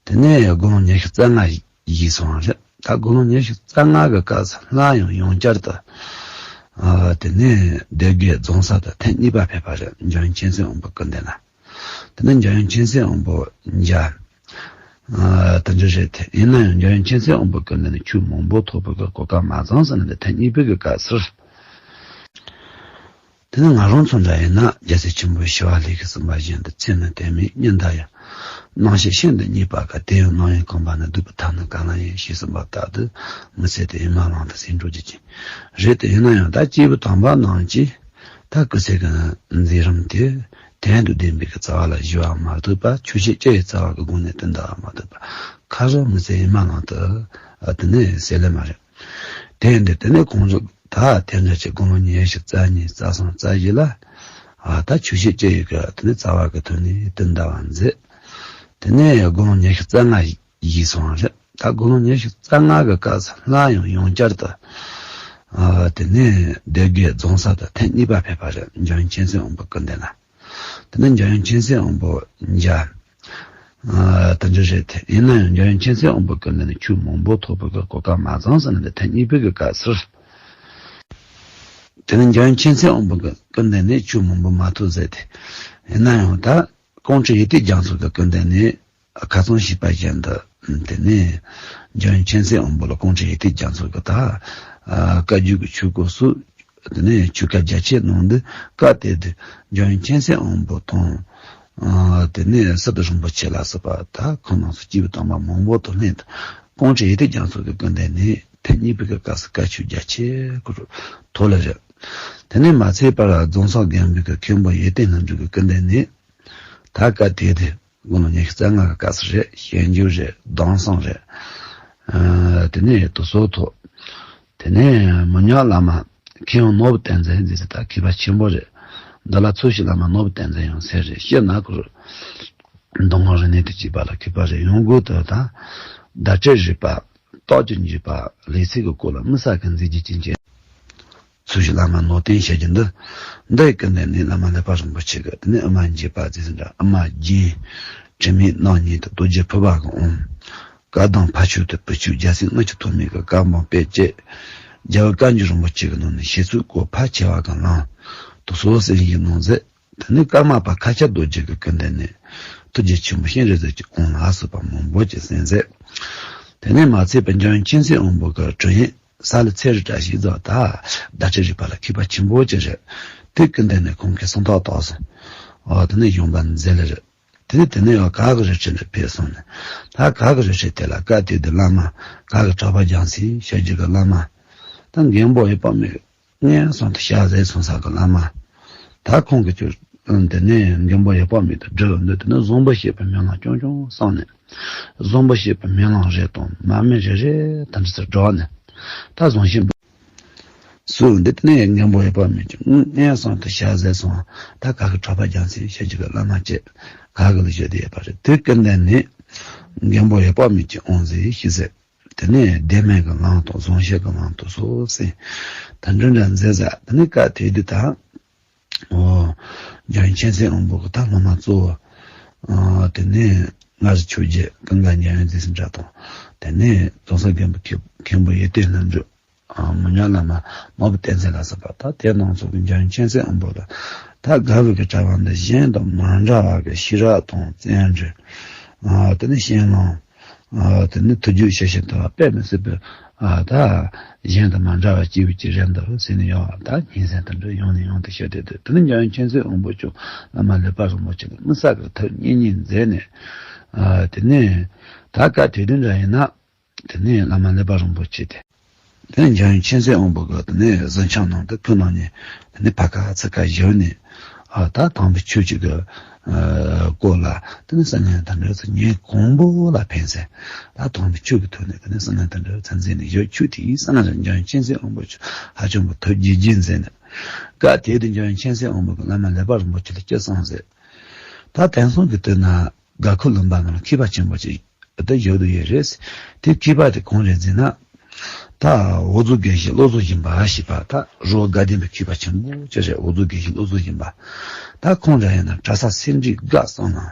དེ་ནས་དགུང་ལོ་ཉི་ཤུ་རྩ་ལྔ་བཞེས་སོང་བ་རེད། ད་དགུང་ལོ་ཉི་ཤུ་རྩ་ལྔ་གི་སྐབས་སུ་སླར་ཡང་ཡང་བསྐྱར་དུ། ཨ། དེ་ནས་སྡེ་དགེ་རྫོང་གསར་དུ་ཐེངས་གཉིས་པ་ཕེབས་པ་རེད། འཇམ་དབྱངས་མཁྱེན་བརྩེ་དབང་པོའི་སྐུ་མདུན་ལ། དེ་ནས་འཇམ་དབྱངས་མཁྱེན་བརྩེ་དབང་པོ་མཇལ། ཨ། དེ་འདྲ་རེད་དེ། ཡིན་ན་ཡང་འཇམ་དབྱངས་མཁྱེན་བརྩེ་དབང་པོའི་སྐུ་མདུན་ནས་ཆོས་མང་པོ་ཐོས་པའི་གོ་སྐབས་མ་བྱུང་ཟེར་ནས། དེ་ཐེངས་གཉིས་པའི་གི་སྐབས་སུ། དེ་ནས་ང་རང་ཚོ་འདྲ་ཡིན་ན། རྒྱལ་སྲས་ཆེན་པོ་ཞི་བ་ལྷས་ཀྱིས་གསུངས་པ་བཞིན་དུ། ཚེ་ནི་དལ་མེད་ཉིན་འདའ་ཡང་། སྣང་ཤས་ཤིན་ཏུ་རྙེད་པ་དཀའ། དེ་ཡང་སྣང་ཡུལ་གོམས་པ་ན། སྡུག་པའི་མཐའ་ནི་ག་ན་ཡོད། ཞེས་གསུངས་པ་ལྟར་དུ། མི་ཚེ་དེ་ཡི་མ་ལང་དུ་ཟད་འགྲོ་རྒྱུ་ཅན་རེད་དེ། ཡིན་ན་ཡང་ད་སྐྱེས་བུ་དམ་པ་རྣམས་ཀྱིས་ད་སྐུ་ཚེ་གི་མཛད་རིམ་དེ་དོན་དང་ལྡན་པའི་གི་རྩ་བ་ལ་གཞོལ་བ་མ་ཐུབ་པ། ཆོས་བཤད་སྤྱི་ཡི་རྩ་བ་གི་སྒོ་ནས་དོན་དག་མ་ཐུབ་པ། ག་རེ་མི་ཚེ་ཡི་མ་ལང་དུ་དེ་ནས་ཟད་ལེ་མ་རེད། དེ་ཡིན་དུས་དེ་ནས་ཁོང་ཚོ་ད་དེ་འདྲ་ཅིག་དགུང་ལོ་ཉི་ཤུ་རྩ་གཉིས་རྩ་གསུམ་རྩ་བཞི་ལ། ཨ། ད་ཆོས་བཤད་སྤྱི་ཡི་གི་དེ་ནས་རྩ་བ་གི་ཐོག་ནས་དོན་དག་མཛད། དེ་ནས་དགུང་ལོ་ཉི་ཤུ་རྩ་ལྔ་བཞེས་སོང་བ་རེད། ད་དགུང་ལོ་ཉི་ཤུ་རྩ་ལྔ་གི་སྐབས་སུ་སླར་ཡང་ཡང་བསྐྱར་དུ། ཨ། དེ་ནས་སྡེ་དགེ་རྫོང་གསར་དུ་ཐེངས་གཉིས་པ་ཕེབས་པ་རེད། འཇམ་དབྱངས་མཁྱེན་བརྩེ་དབང་པོའི་སྐུ་མདུན་ལ། དེ་ནས་འཇམ་དབྱངས་མཁྱེན་བརྩེ་དབང་པོ་མཇལ། ཨ། དེ་འདྲ་རེད་དེ། ཡིན་ན་ཡང་འཇམ་དབྱངས་མཁྱེན་བརྩེ་དབང་པོའི་སྐུ་མདུན་ནས་ཆོས་མང་པོ་ཐོས་པའི་གི་གོ་སྐབས་མ་བྱུང་ཟེར་ནས། དེ་ཐེངས་གཉིས་པའི་གི་སྐབས་སུ། དེ་ནས་འཇམ་དབྱངས་མཁྱེན་བརྩེ་དབང་པོའི་སྐུ་མདུན་ནས་ཆོས་མང་པོ་མ་ཐོས་ཟེར་དེ། ཡིན་ན་ཡང་ད་ཀོང་སྤྲུལ་ཡེ་ཏིག་རྒྱ་མཚོ་གི་སྐུ་མདུན་ནས་ཁ་སང་ཞུས་པ་བཞིན་དུ། དེ་ནས་འཇམ་དབྱངས་མཁྱེན་བརྩེ་དབང་པོ་ལ་ཀོང་སྤྲུལ་ཡེ་ཏིག་རྒྱ་མཚོ་གིས་ད། ཨ། བཀའ་བརྒྱུད་ཀྱི་ཆོས་སྐོར་སོགས། དེ་ནས་ཆོས་བཀའ་རྒྱ་ཆེར་གནང་དུས། སྐབས་དེ་དུས་འཇམ་དབྱངས་མཁྱེན་བརྩེ་དབང་པོ་དང་། ཨ། དེ་ནས་སི་ཏུ་རིན་པོ་ཆེ་ལ་སོགས་པ་ད་ཁོང་རྣམ་ཚོ་སྐྱེས་བུ་དམ་པ་མང་པོ་དང་ལྷན་དུ་ཀོང་སྤྲུལ་ཡེ་ཏིག་རྒྱ་མཚོ་གི་སྐུ་མདུན་ནས་ཐེངས་གཉིས་པའི་གི་སྐབས་སུ་བཀའ་ཆོས་རྒྱ་ཆེར་ཐོས་ལེ་རེད། དེ་ནས་མ་ཚད་པར་རྫོང་སར་དགོན་པའི་གི་མཁན་པོ་ཡེ་ཏན་ལྷུན་གྲུབ་ཀྱི་སྐུ་མདུན་ནས། ད་སྐབས་དེ་དུས་དགུང་ལོ་ཉི་ཤུ་རྩ་ལྔ་གི་སྐབས་སུ་རེད། ཞལ་འཇུག་རེད། གདམས་གསུམ་རེད། ཨ། དེ་ནས་དུག་གསོ་ཐོབ། དེ་ནས་མི་ཉག་བླ་མ་མཁས་དབང་ནོར་བུ་བསྟན་འཛིན་ཟེར་ད་མཁས་པ་ཆེན་པོ་རེད། འདི་ལ་ཚོས་གཞི་བླ་མ་ནོར་བུ་བསྟན་འཛིན་ཡང་ཟེར་རེད། སྤྱིར་ན་ཁོ་རང་མདོ་སྔགས་རིག་གནས་དང་བཅས་པ་ལ་མཁས་པ་རེད། ཡང་སྒོས་དུ་ད་བརྡ་སྤྲོད་རིག་པ། རྟགས་ཀྱི་འཇུག་པ། ལེགས་བཤད་ཀྱི་སྐོར་ལ་དམིགས་བསལ་གྱི་མཛད་རྗེས་ཅན་གྱི་ཚོས་གཞི་བླ་མ་ནོར་བསྟན་ཞེས་བྱ་འདི། འདི་ཡི་སྐུ་མདུན་ནས་བླ་མ་ཀླད་པ་རིན་པོ་ཆེ་གིས། དེ་ནས་ཨུ་མ་འཇུག་པ་ཟེར་འདྲ། ཨུ་མ་རྒྱན། དྲི་མེད་རྣམ་གཉིས་དང་རྡོ་རྗེ་ཕུར་པ་གི་དབང་། བཀའ་གདམས་ཕ་ཆོས་དང་བུ་ཆོས་རྒྱལ་སྲས་དངུལ་གྱི་ཐོགས་མེད་ཀྱི་བཀའ་འབུམ་དཔེ་བཅུ། རྒྱལ་བ་བཀའ་འགྱུར་རིན་པོ་ཆེ་གི་ནང་ནས་བཤད་ཚུལ་སྐོར་ཕལ་ཆེ་བ་གི་ལམ་དུ་སོ་སོར་གསན་བཞེས་གནང་མཛད། དེ་ནས་ཀརྨ་པ་མཁའ་ཁྱབ་རྡོ་རྗེ་གི་སྐུ་མདུན་ནས་ཐུགས་རྗེ་ཆེན་པོ་སྤྱན་རས་གཟིགས་ཀྱི་དབང་ལ་སོགས་པ་མང་པོ་ཅིག་གསན་མཛད། དེ་ནས་མ་ཚད་པར་འཇམ་དབྱངས་མཁྱེན་བརྩེ་དབང་པོ་གི་དྲིན་ཡིག་ས་ལེ་ཚེ་རིང་བཀྲ་ཤིས་སོགས། ད་བརྡ་སྤྲོད་རིག་པ་ལ་མཁས་པ་ཆེན་པོ་ཅིག་རེད། དེའི་སྐུ་མདུན་ནས་ཁོང་གིས་གསུང་ཐོག་བཏགས་སོང་། འོ། དེ་ནས་གཞུང་པ་མཛད་ལེ་རེད། དེ་ནས་དེ་ནས་ཡང་ག་གི་རི་ཁྲོད་ལ་ཕེབས་སོང་ནས། ད་ག་གི་རི་ཁྲོད་དེ་ལ་སྐབས་དེ་དུས་བླ་མ་ག་གི་གྲགས་པ་རྒྱལ་མཚན་ཞབས་ཀྱི་བླ་མ། ད་མགོན་པོ་འོད་དཔག་མེད་མངོན་སུམ་དུ་ཞལ་གཟིགས་གསུངས་ས་གི་བླ་མ། ད་ཁོང་གིས་ཁྱོད་དེ་ནས་མགོན་པོ་འོད་དཔག་མེད་དུ་སྒྲུབ་འདོད་དེ་ནི་བཟང་པོ་བྱེད་པའི་སྨོན་ལམ་རྐྱང་རྐྱང་བསམ་ནས། བཟང་པོ་བྱེད་པའི་སྨོན་ལམ་རེ་དང་མར་མེ་རེ་རེ་དང་འདྲ་ཟེར་སྒྲོག་ནས། ད་བཟང་ཞིང་སུ་འདི་ནས་མགོན་པོ་འོད་དཔག་མེད་ཀྱིས་མངོན་སུམ་དུ་ཞལ་གཟིགས་སོང་། ད་ག་གི་གྲགས་པ་རྒྱལ་མཚན་ཞབས་ཀྱི་བླ་མ་བཅས་ག་གི་ལ་བཞུགས་ཏེ་ཡོད་པ་རེད། དེ་སྐུ་མདུན་ནས་མགོན་པོ་འོད་དཔག་མེད་ཀྱི་དབང་ཟེར་ཞུས་ཟེར། དེ་ནས་བདེན་མེད་ཀྱི་ལམ་དང་བཟང་ཞིང་གི་ལམ་དུ་སོ་སོར་གསན། ད་འདྲ་འདྲ་མཛད་ཟེར། དེ་ནས་སྐབས་དེ་དུས་ད། འོ། འཇམ་དབྱངས་མཁྱེན་བརྩེ་དབང་པོ་གི་ད་སློབ་མ་གཙོ་བོ། ཨ། དེ་ནས་མངའ་རིས་ཆོས་རྒྱལ་ཀུན་དགའ་འཇམ་དབྱངས་རྩེ་སེམས་འདྲ་དང་། དེ་ནས་རྫོང་གསར་དགོན་པའི་མཁན་པོ་ཡེ་ཏན་ལྷུན་གྲུབ། ཨ། མི་ཉག་བླ་མ་ནོར་བུ་བསྟན་འཛིན་ལ་སོགས་པ། ད་དེ་རྣམ་ཚོགས་ཀྱིས་འཇམ་དབྱངས་མཁྱེན་བརྩེ་དབང་པོ་ལ། ད་དགའ་བའི་གི་གྲྭ་པ་འདི་གཞན་དང་མ་འདྲ་བ་གི་ཤེས་རབ་དང་བརྩོན་འགྲུས། ཨ། དེ་ནས་སྤྱན་ལམ། ཨ། དེ་ནས་ཐུགས་རྒྱུད་ཤེས་བཞིན་དུ་དཔེ་མི་སྲིད་པའི། ཨ། ད་གཞན་དང་མ་འདྲ་བ་སྐྱེས་བུ་ཅིག་རེད་འདུག་ཟེར་ནས་ཡོད། ད་སྙན་གསན་དེ་འདྲ་ཡང་ནས་ཡང་དུ་ཞུ་བསྡད་དུས། དེ་ནས་འཇམ་དབྱངས་མཁྱེན་བརྩེ་དབང་པོ་མཆོག་བླ་མ་ཀླད་པ་རིན་པོ་ཆེ་ལ་དམིགས་བསལ་གྱི་ཐུགས་མཉེས་མཉེས་མཛད་ནས། ཨ། དེ་ནས་ད་སྐབས་དེ་དུས་འདྲ་ཡིན་ན། དེ་ནས་བླ་མ་ཀླད་པ་རིན་པོ་ཆེ་དེ། དེ་ནས་འཇམ་དབྱངས་མཁྱེན་བརྩེ་དབང་པོ་གིས་དེ་ནས་གཟིམ་ཆུང་ནང་དུ་ཁོ་རྣམ་གཉིས་དེ་ནས་ཕར་ཁ་ཚུར་ཁ་བཞག་ནས། ཨ། ད་དམ་པའི་ཆོས་ཅིག་གི། ཨ། སྐོར་ལ་དེ་ནས་གསུང་སྙན་དེ་འདྲ་ཚོ་ཉིན་གང་པོ་ལ་ཕན་ཚུན། ད་དམ་པའི་ཆོས་ཀྱི་ཐོག་ནས་དེ་ནས་གསུང་སྙན་དེ་འདྲ་ཚོ་མཛད་ནས་བཞུགས། ཆོས་དེའི་གསང་རང་འཇམ་དབྱངས་མཁྱེན་བརྩེ་དབང་པོ་མཆོག་ཧ་ཅང་གི་ཐུགས་དགྱེས་དགྱེས་མཛད་ནས། སྐབས་དེ་དུས་འཇམ་དབྱངས་མཁྱེན་བརྩེ་དབང་པོ་གིས་བླ་མ་ཀླད་པ་རིན་པོ་ཆེ་ལ་ཅི་གསུངས་ཟེར། ད་དེང་སང་གི་དུས་ན་དགའ་ཁུལ་ལུང་པ་ནང་ལ་མཁས་པ་ཆེན་པོ་ཅིག་ད་བཞུགས་བསྡད་ཡོད་རེད། དེ་མཁས་པ་དེ་གང་རེད་ཟེར་ན། ད་འོག་རྫོང་དགེ་བཤེས་བློ་བཟང་སྦྱིན་པ་ཞེས་པ། ད་རི་བོ་དགའ་ལྡན་པའི་མཁས་པ་ཆེན་པོ་ཅིག་རེད། འོག་རྫོང་དགེ་བཤེས་བློ་བཟང་སྦྱིན་པ། ད་ཁོང་འདྲ་ཡིན་ན་གྲྭ་ས་སེ་འབྲས་དགའ་གསུམ་ལ།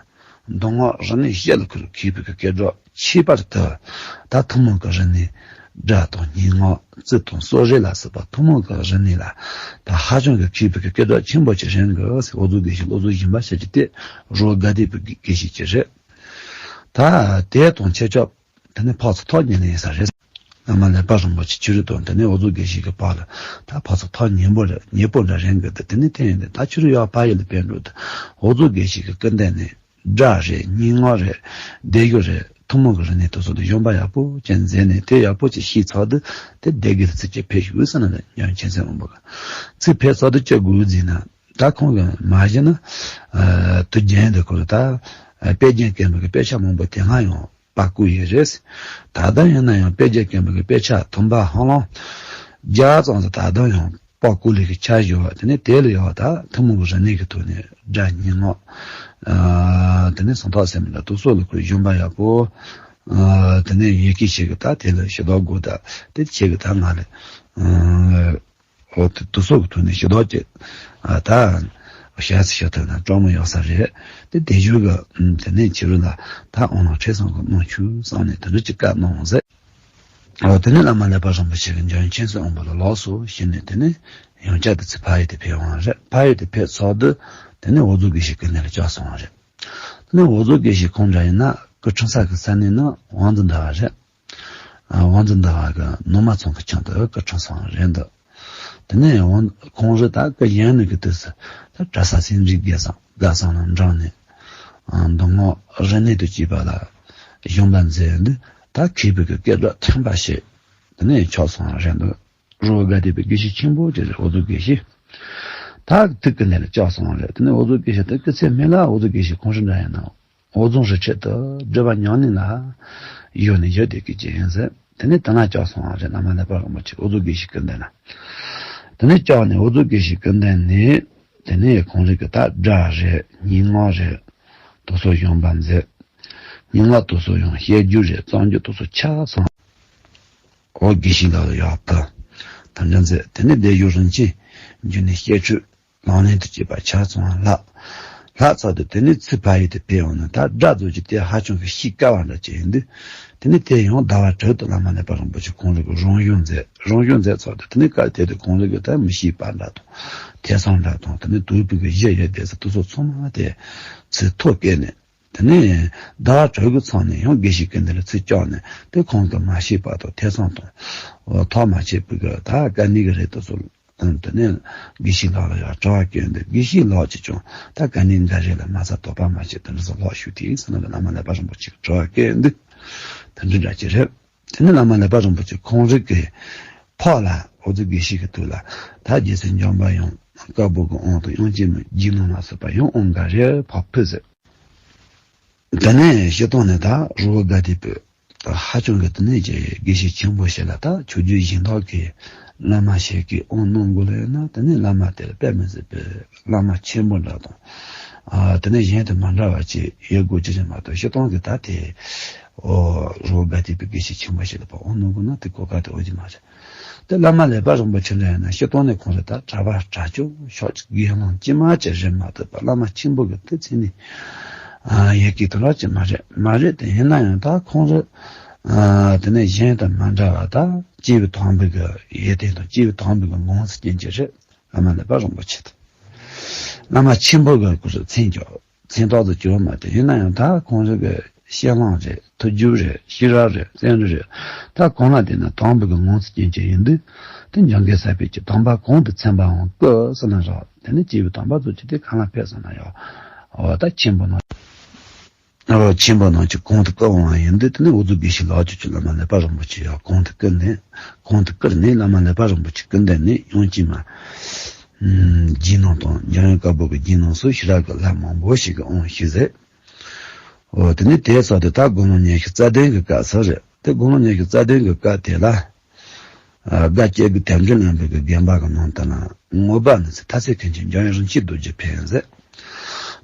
མདོ་སྔགས་རིག་གནས་བཤད་ལ་ཁུར་མཁས་པའི་སྐད་གྲགས་ཆེས་པར་དུ། ད་ཐུན་མོང་གི་རིག་གནས་སྒྲ་དང་སྙན་ངག་རྩིས་དང་གསོ་རིག་ལ་སོགས་པ་ཐུན་མོང་གི་རིག་གནས་ལ་ད་ཧ་ཅང་གི་མཁས་པའི་སྐད་གྲགས་ཆེན་པོ་ཅིག་རེད་གི། འོག་རྫོང་དགེ་བཤེས་བློ་བཟང་སྦྱིན་པ་ཞེས་བྱ་དེ་རི་བོ་དགའ་ལྡན་པའི་དགེ་བཤེས་ཅིག་རེད། ད་དེ་དང་ཆེད་ཆོག་དེ་ནས་ཕར་ཚུར་ཐག་ཉེ་ལེ་ཡིན་ས་རེད། བླ་མ་ཀླད་པ་རིན་པོ་ཆེ་ཆོས་རིག་དང་དེ་ནས་འོག་རྫོང་དགེ་བཤེས་ཀྱི་བར་ལ་ད་ཕར་ཚུར་ཐག་ཉེ་པོ་རེད། ཉེ་པོ་འདྲ་རེད་གི། དེ་ནས་དེ་ཡིན་དུས་ད་ཆོས་རིག་ཡག་ཕ་ཡུལ་ལ་ཕེབས་འགྲོ་དུས། འོག་རྫོང་དགེ་བཤེས་ཀྱི་སྐུ་མདུན་ནས་སྒྲ་རེད། སྙན་ངག་རེད། སྡེབ་སྦྱོར་རེད། ཐུན་མོང་གི་རིག་གནས་དེ་ཚོ་ལ་སྦྱོང་བ་ཡག་པོ་ཅིག་མཛད་ནས། དེ་ཡག་པོ་ཅིག་ཤེས་ཚར་དུས་དེ་སྡེ་དགེ་ལ་ཚུར་ཅིག་ཕེབས་ཤོག་ཟེར་ནས། འཇམ་དབྱངས་མཁྱེན་བརྩེ་དབང་པོ་གིས་ཚུར་ཕེབས་ཚར་དུས་ཅི་དགོས་ཟེར་ན། ད་ཁོང་གིས་མ་གཞི་ན། ཨ། དུས་རྒྱུན་དུ་ཁོ་རང་ད་དཔེ་རྒྱན་མཁན་པོ་གི་དཔེ་ཆ་མང་པོ་དེ་སྔ་ཡང་པར་བརྐོས་ཡོད་རེད། ད་ལྟ་ཡིན་ན་ཡང་དཔེ་རྒྱན་མཁན་པོ་གི་དཔེ་ཆ་དུམ་པ་ཧ་ལམ་བརྒྱ་ཙམ་ཙམ་ད་ལྟ་ཡང་པར་བརྐོས་ལས་ཀྱི་ཆ་ཡོད་པ། དེ་ནས་དེ་ལ་ཡོད་པ་ད་ཐུན་མོང་གི་རིག་གནས་ཀྱི་ཐོག་ནས་སྒྲ་སྙན་ངག་ཨ། དེ་ནས་སུམ་རྟགས་ཟེར་མི་འདྲ་དེ་ཚོ་ལ་ཁོས་སྦྱོང་བ་ཡག་པོ། ཨ། དེ་ནས་ཡི་གེ་ཞིག་གི་ད་དེ་ལ་ཞུ་དག་དགོས། ད་དེ་ཆེད་ཀྱི་ད་ང་ལ། ཨ། འོ་དེ་དེ་ཚོ་གི་ཐོག་ནས་ཞུ་དག་ཅིག་ཨ། ད་བྱས་ཚེ་ཞུ་ཐུབ་ན་སྤྲོ་མོ་ཡོད་ས་རེད། དེ་དེ་ཞུ་གི། ཨ། དེ་ནས་ཕྱི་རུ་ལ་ད་དབང་ལུང་ཁྲིད་གསུམ་གྱི་གནང་བཅུག་བསམ་ནས་དེ་འདྲ་ཅིག་བཀའ་གནང་ཟེར། འོ་དེ་ནས་བླ་མ་ཀླད་པ་རིན་པོ་ཆེ་གིས་འཇམ་དབྱངས་མཁྱེན་བརྩེ་དབང་པོ་ལ་ལགས་སོ་ཞུས་ནས། དེ་ནས་ཡང་བསྐྱར་དུ་ཚུར་ཕ་ཡུལ་དུ་ཕེབས་པ་རེད། ཕ་ཡུལ་དུ་ཕེབས་ཚར་དུས་དེ་ནས་འོག་རྫོང་དགེ་བཤེས་སྐུ་མདུན་ལ་བཅར་སོང་བ་རེད། དེ་ནས་འོག་རྫོང་དགེ་བཤེས་ཁོང་འདྲ་ཡིན་ན་སྐུ་འཁྲུངས་ས་གི་ས་གནས་ནི་ཝང་ཙི་ཟླ་བ་རེད། ཨ། ཝང་ཙི་ཟླ་བ་གི་ནུ་མ་ཚང་གི་ཁྱིམ་དུ་སྐུ་འཁྲུངས་སོང་བ་རེད་འདུག་དེ་ནས་ཝང་ཁོང་རང་ད་སྐུ་ཡོང་ནི་གི་དུས་སུ་ད་གྲྭ་ས་སེ་འབྲས་དགའ་གསུམ་དགའ་གསུམ་ལ་འབྲངས་ནས། ཨ། མདོ་སྔགས་རིག་གནས་དང་བཅས་པ་ལ་སྦྱོང་བ་མཛད་དུས་ད་མཁས་པའི་གི་སྐད་གྲགས་ཐོན་པ་ཞིག་དེ་ནས་ཆགས་སོང་བ་རེད་འདུག་རི་བོ་དགའ་ལྡན་པའི་དགེ་བཤེས་ཆེན་པོ་དེ་རེད། འོག་རྫོང་དགེ་བཤེས། ད་དེ་སྐུ་མདུན་ལ་བཅར་སོང་བ་རེད། དེ་ནས་འོག་རྫོང་དགེ་བཤེས་དེ་སྐུ་ཚེ་སྨད་ལ་འོག་རྫོང་དགེ་བཤེས་ཁོང་རང་འདྲ་ཡིན་ན། འོག་རྫོང་རི་ཁྲོད་དུ་སྒྲུབ་པ་ཉམས་ལེན་ལ་གཞོལ་ནས་བཞུགས་བསྡད་ཀྱི་ཅིག་ཡིན་ཟེར། དེ་ནས་དེ་ན་བཅར་སོང་བ་རེད། བླ་མ་ཀླད་པ་རིན་པོ་ཆེ་འོག་རྫོང་དགེ་བཤེས་སྐུ་མདུན་ལ། དེ་ནས་བཅར་ནས་འོག་རྫོང་དགེ་བཤེས་སྐུ་མདུན་ནས་དེ་ནས་ཁོང་རང་གི་ད་སྒྲ་རེད། སྙན་ངག་རེད། དེ་ཚོ་སྦྱོང་བ་མཛད། སྙན་ངག་དེ་ཚོ་ཡང་བཤད་རྒྱུ་རེད། རྩོམ་རྒྱུ་དེ་ཚོ་ཆ་ཚང་། འོ་དགེ་བཤེས་ལགས་ལ་ཡག་པོ་དམ་བཅའ་མཛད། དེ་ནས་བསྡད་ཡུན་རིང་ཅིག་འགྱོ་ནས་བཤད་ཁྲིད་ལག་ལེན་དུ་བྱེད་པ་ཆ་ཚང་བ་ལྷག་ལྷག་ཚར་དུས་དེ་ནས་ཚུར་ཕ་ཡུལ་དུ་ཕེབས་ཡོང་ནས་ད་སྒྲ་རྫོགས་ཀྱི་དེ་ཧ་ཅང་གི་ཤེས་དཀའ་བ་འདྲ་ཅིག་ཡིན་དུས། དེ་ནས་དེ་ཡང་ཟླ་བ་དྲུག་ཏུ་བླ་མ་ཀླད་པ་རིན་པོ་ཆེ་ཁོང་རང་གིས་རང་ཞུ་མཛད། རང་ཞུ་མཛད་ཚར་དུས་དེ་ནས་སྐབས་དེ་དུས་ཁོང་རང་གིས་ད་མི་ཤེས་པ་འདྲ་དང་། ཐེ་ཚོམ་འདྲ་དང་། དེ་ནས་དུས་བབ་ཀྱི་གཞི་ཡོད་བསྡད་ས་དེ་ཚོ་ཚང་མ་དེ་ཚུར་ཐོ་བཀོད་ནས། དེ་ནས་ཟླ་བ་དྲུག་གི་མཚམས་ནས་ཡང་དགེ་བཤེས་སྐུ་མདུན་ལ་ཚུར་བཅར་ནས། དེ་ཁོང་གིས་མ་ཤེས་པ་དང་ཐེ་ཚོམ་དང་། འོ་ཐག་མ་ཆོད་པའི་གི་ད་དཀའ་གནད་ཀྱི་རིགས་དེ་ཚོ། ཨ། དེ་ནས་དགེ་བཤེས་ལགས་ལ་ཡང་དྲི་བ་བཀོད་འདུག་དགེ་བཤེས་ལགས་ཀྱིས་ཀྱང་ད་དཀའ་གནད་འགའ་རེ་ལ་མ་རྩ་དོགས་པ་མ་བྱེད། དེ་འདྲ་སོགས་ལོག་ཞུ་དེ་ཟེར་ནས་བླ་མ་ཀླད་པ་རིན་པོ་ཆེ་གིས་དྲི་བ་བཀོད་འདུག་དེ་འདྲ་འདྲ་ཅིག་རེད། དེ་ནས་བླ་མ་ཀླད་པ་རིན་པོ་ཆེ་ཁོང་རང་གི་ཕ་ལ་འོག་རྫོང་དགེ་བཤེས་ཀྱི་དུས་ལ་ད་རྗེ་བཙུན་འཇམ་དཔལ་དབྱངས་བཀའ་བསྒོ་གི་དབང་དུ་དབྱངས་ཅན་མའི་རྗེས་གནང་ལ་སོགས་པ་ཡང་དབང་འགའ་རེ་ཕར་ཕུལ་ཟེར། དེ་ནས་སྤྱིར་བཏང་ནས་ད་རི་བོ་དགའ་ལྡན་པའི་ད་ཧ་ཅང་གི་དེ་ནས་ཀྱི་དགེ་བཤེས་ཆེན་པོ་ཞིག་ལ་ད་ཆོས་བརྒྱུད་གཞན་དག་གི་བླ་མ་ཞིག་གིས་དབང་གནང་དགོས་ལ་ཡོད་ན། དེ་ནས་བླ་མ་དེ་ལ་དཔེ་མི་སྲིད་པའི་བླ་མ་ཆེན་པོ་འདྲ་དང་། ཨ། དེ་ནས་གཞན་དང་མ་འདྲ་བ་ཅིག་ཡོད་དགོས་ཀྱི་རེད་མ་གཏོགས། སྤྱིར་བཏང་གི་ད་དེ་འོ་རི་བོ་དགའ་ལྡན་པའི་དགེ་བཤེས་ཆེན་པོ་ཞིག་ལ་ཕར་དབང་གནང་དགོས་ན་དེ་གོ་སྐབས་དེ་འོང་གི་མ་རེད། དེ་བླ་མ་ཀླད་པ་རིན་པོ་ཆེ་ལ་ཡིན་ན་སྤྱིར་བཏང་ནས་ཁོང་རང་ད་གྲྭ་པ་གྲྭ་ཆོས་ཕྱོགས་གཅིག་དགེ་སློང་དཀྱུས་མ་ཅིག་རེད་མ་གཏོགས་པ། བླ་མ་ཆེན་པོ་གི་དེ་མཚན་ནི་ཡོད་ཀྱི་དེ་འདྲ་ཅིག་མ་རེད། མ་རེད། དེ་ཡིན་ན་ཡང་ད་ཁོང་རང་ ཨ་དེ་ནས་གཞན་དང་མ་འདྲ་བ་དང་སྐྱེས་བུ་དང་པོའི་གི་ཡོན་ཏན་དང་སྐྱེས་བུ་དང་པོའི་གི་ངོ་བོ་སྐྱེ་མཁན་རེད། བླ་མ་ཀླད་པ་རིན་པོ་ཆེ་དང་། བླ་མ་ཆེན་པོ་གི་སྐུ་ཚེ་མཚན་སྐྱོ། མཚན་ཏོག་ཙམ་སྐྱོ་མ་དེ་ཡིན་ན་ཡང་ད་ཁོང་ཚོ་གི་བཤད་ལམ་རེད། ཐུགས་རྒྱུད་རེད། ཤེས་རབ་རེད། བསམ་བློ་རེད། ད་གང་ལ་བལྟས་ན་དམ་པའི་གི་ངང་ཚུལ་ཅན་ཅིག་ཡིན་དུས། དེ་འཇམ་མགོན་ས་པཎ་གྱི་དམ་པ་གང་དུ་འཚམས་པའང་བསྐུལ་ཟེར་ན་རག་དེ་ནི་སྐྱེས་བུ་དམ་པ་ཚོ་ཅིག་དེ་གང་ལ་ཕེབས་ཟེར་ན་ཡང་། འོ་ད་ཆེན་པོ་ནང་། འོ་ཆེན་པོ་ནང་གི་གང་དུ་བསྐུལ་འོང་བ་ཡིན་དུས། དེ་ནི་འུ་ཚོ་དགེ་བཤེས་ལག་ཆོས་ཀྱི་བླ་མ་ཀླད་པ་རིན་པོ་ཆེ་ཡང་གང་དུ་བསྐུལ་ནས། གང་དུ་བསྐུལ་ནས་བླ་མ་ཀླད་པ་རིན་པོ་ཆེ་སྐུ་མདུན་ནས་དབྱངས་ཅན་མ། རྗེས་གནང་དང་འཇམ་དབྱངས་བཀའ་པོད་ཀྱི་རྗེས་གནང་སོགས་ཞེ་དྲག་གི་ལྷ་མང་པོ་ཞིག་གི་དབང་ཞུས་ཟེར། འོ་དེ་ནས་དེའི་ཚོགས་དེ་ད་དགུང་ལོ་ཉི་ཤུ་རྩ་བདུན་གྱི་སྐབས་སུ་རེད། དེ་དགུང་ལོ་ཉི་ཤུ་རྩ་བདུན་གྱི་སྐབས་དེ་ལ། ཨ་སྒ་སྐྱེ་དགུའི་དལ་འབྱོར་ལེན་པའི་གི་དགོན་པ་གི་ནང་དུ་ན་མངོན་པ་ནི་ཚེ་སྟག་ཚང་མཁན་ཆེན་འཇམ་དབྱངས་རིན་ཆེན་རྡོ་རྗེ་ཕེབས་ཟེར།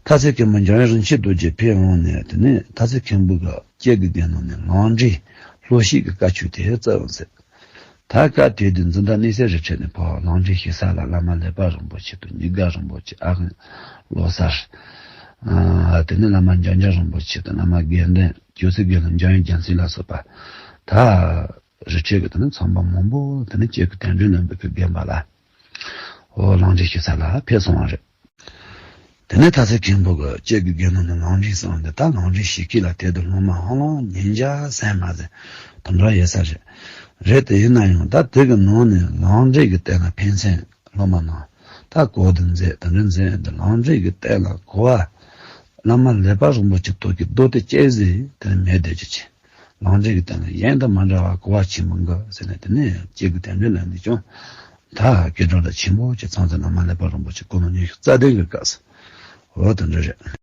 སྟག་ཚང་མཁན་པོ་འཇམ་དབྱངས་རིན་ཆེན་རྡོ་རྗེ་ཕེབས་འོང་ནས། དེ་ནས་སྟག་ཚང་མཁན་པོ་གི་སྐྱེ་དགུའི་དགེ་སློང་ནས་ལམ་འབྲས་ལྷོ་བཤད་ཀྱི་བཀའ་ཆོས་དེ་སྩལ་འོང་ཟེར། ད་སྐབས་དེ་དུས་འཛིན་བདག་སྣང་སྲིད་རི་ཁྲོད་ནས་ཕར་ལམ་འབྲས་ཞེ་ས་ལ་བླ་མ་ཀླད་པ་རིན་པོ་ཆེ་དང་། ཉི་དགའ་རིན་པོ་ཆེ། ཨ་ཁུ་བློ་གསར། ཨ་དེ་ནས་བླ་མ་འཇམ་དབྱངས་རིན་པོ་ཆེ་དང་། བླ་མ་དགེ་ལྡན། ཇོ་སྲས་དགེ་སློང་འཇམ་དབྱངས་རྒྱལ་མཚན་ལ་སོགས་པ། ད་རི་ཁྲོད་ཀྱི་དེ་ནས་ཚོང་པ་མང་པོ་དེ་ནས་སྐྱེ་དགུའི་དལ་འབྱོར་ལེན་པའི་གི་དགོན་པ་ལ། འོ་ལམ་འབྲས་ཞེ་ས་ལ་ཕེབས་སོང་བ་རེད། དེ་ནས་སྟག་ཚང་མཁན་པོ་གི་སྐྱེ་དགུའི་དགེ་སློང་ནས་ལམ་འབྲས་གསུངས་ཏེ། ད་ལམ་འབྲས་ཞུ་མཁན་ལ་དེ་དུས་སློབ་མ་ཧ་ལམ་ཉིས་བརྒྱ་ཟིན་མ་ཟིན་དེ་འདྲ་ཡོད་ས་རེད། རེད་དེ་ཡིན་ན་ཡང་ད་དེ་གི་ནང་ནས་ལམ་འབྲས་ཀྱི་སྟེང་ལ་ཕན་ཚུན་སློབ་མ་རྣམས་ད་གོ་བསྡུར་མཛད། དེ་འདྲ་མཛད་དེ་ལམ་འབྲས་ཀྱི་སྟེང་ལ་གོ་བ། བླ་མ་ཀླད་པ་རིན་པོ་ཆེ་ཐོག་གི་མདོ་དེ་ཅི་ཟེར་དེ་མེད་བསྡད་རྒྱུ་ཅིག་ལམ་འབྲས་ཀྱི་སྟེང་ལ་གཞན་དང་མ་འདྲ་བ་གོ་བ་ཆེན་པོ་འགའ་ཟེར་ནས། དེ་ནས་སྐྱེ་དགུའི་དལ་འབྱོར་ལེན་དུས་ཀྱང་ད་སྐྱེ་གྲོགས་དང་ཆེན་པོ་ཅིག་ཚང་ཚང་བླ་མ་ཀླད་པ་རིན་པོ་ཆེ་དགུང་ལོ་ཉི་ཤུ་རྩ་བདུན་གྱི་སྐབས་སུ། འོ་དེ་འདྲ་རེད།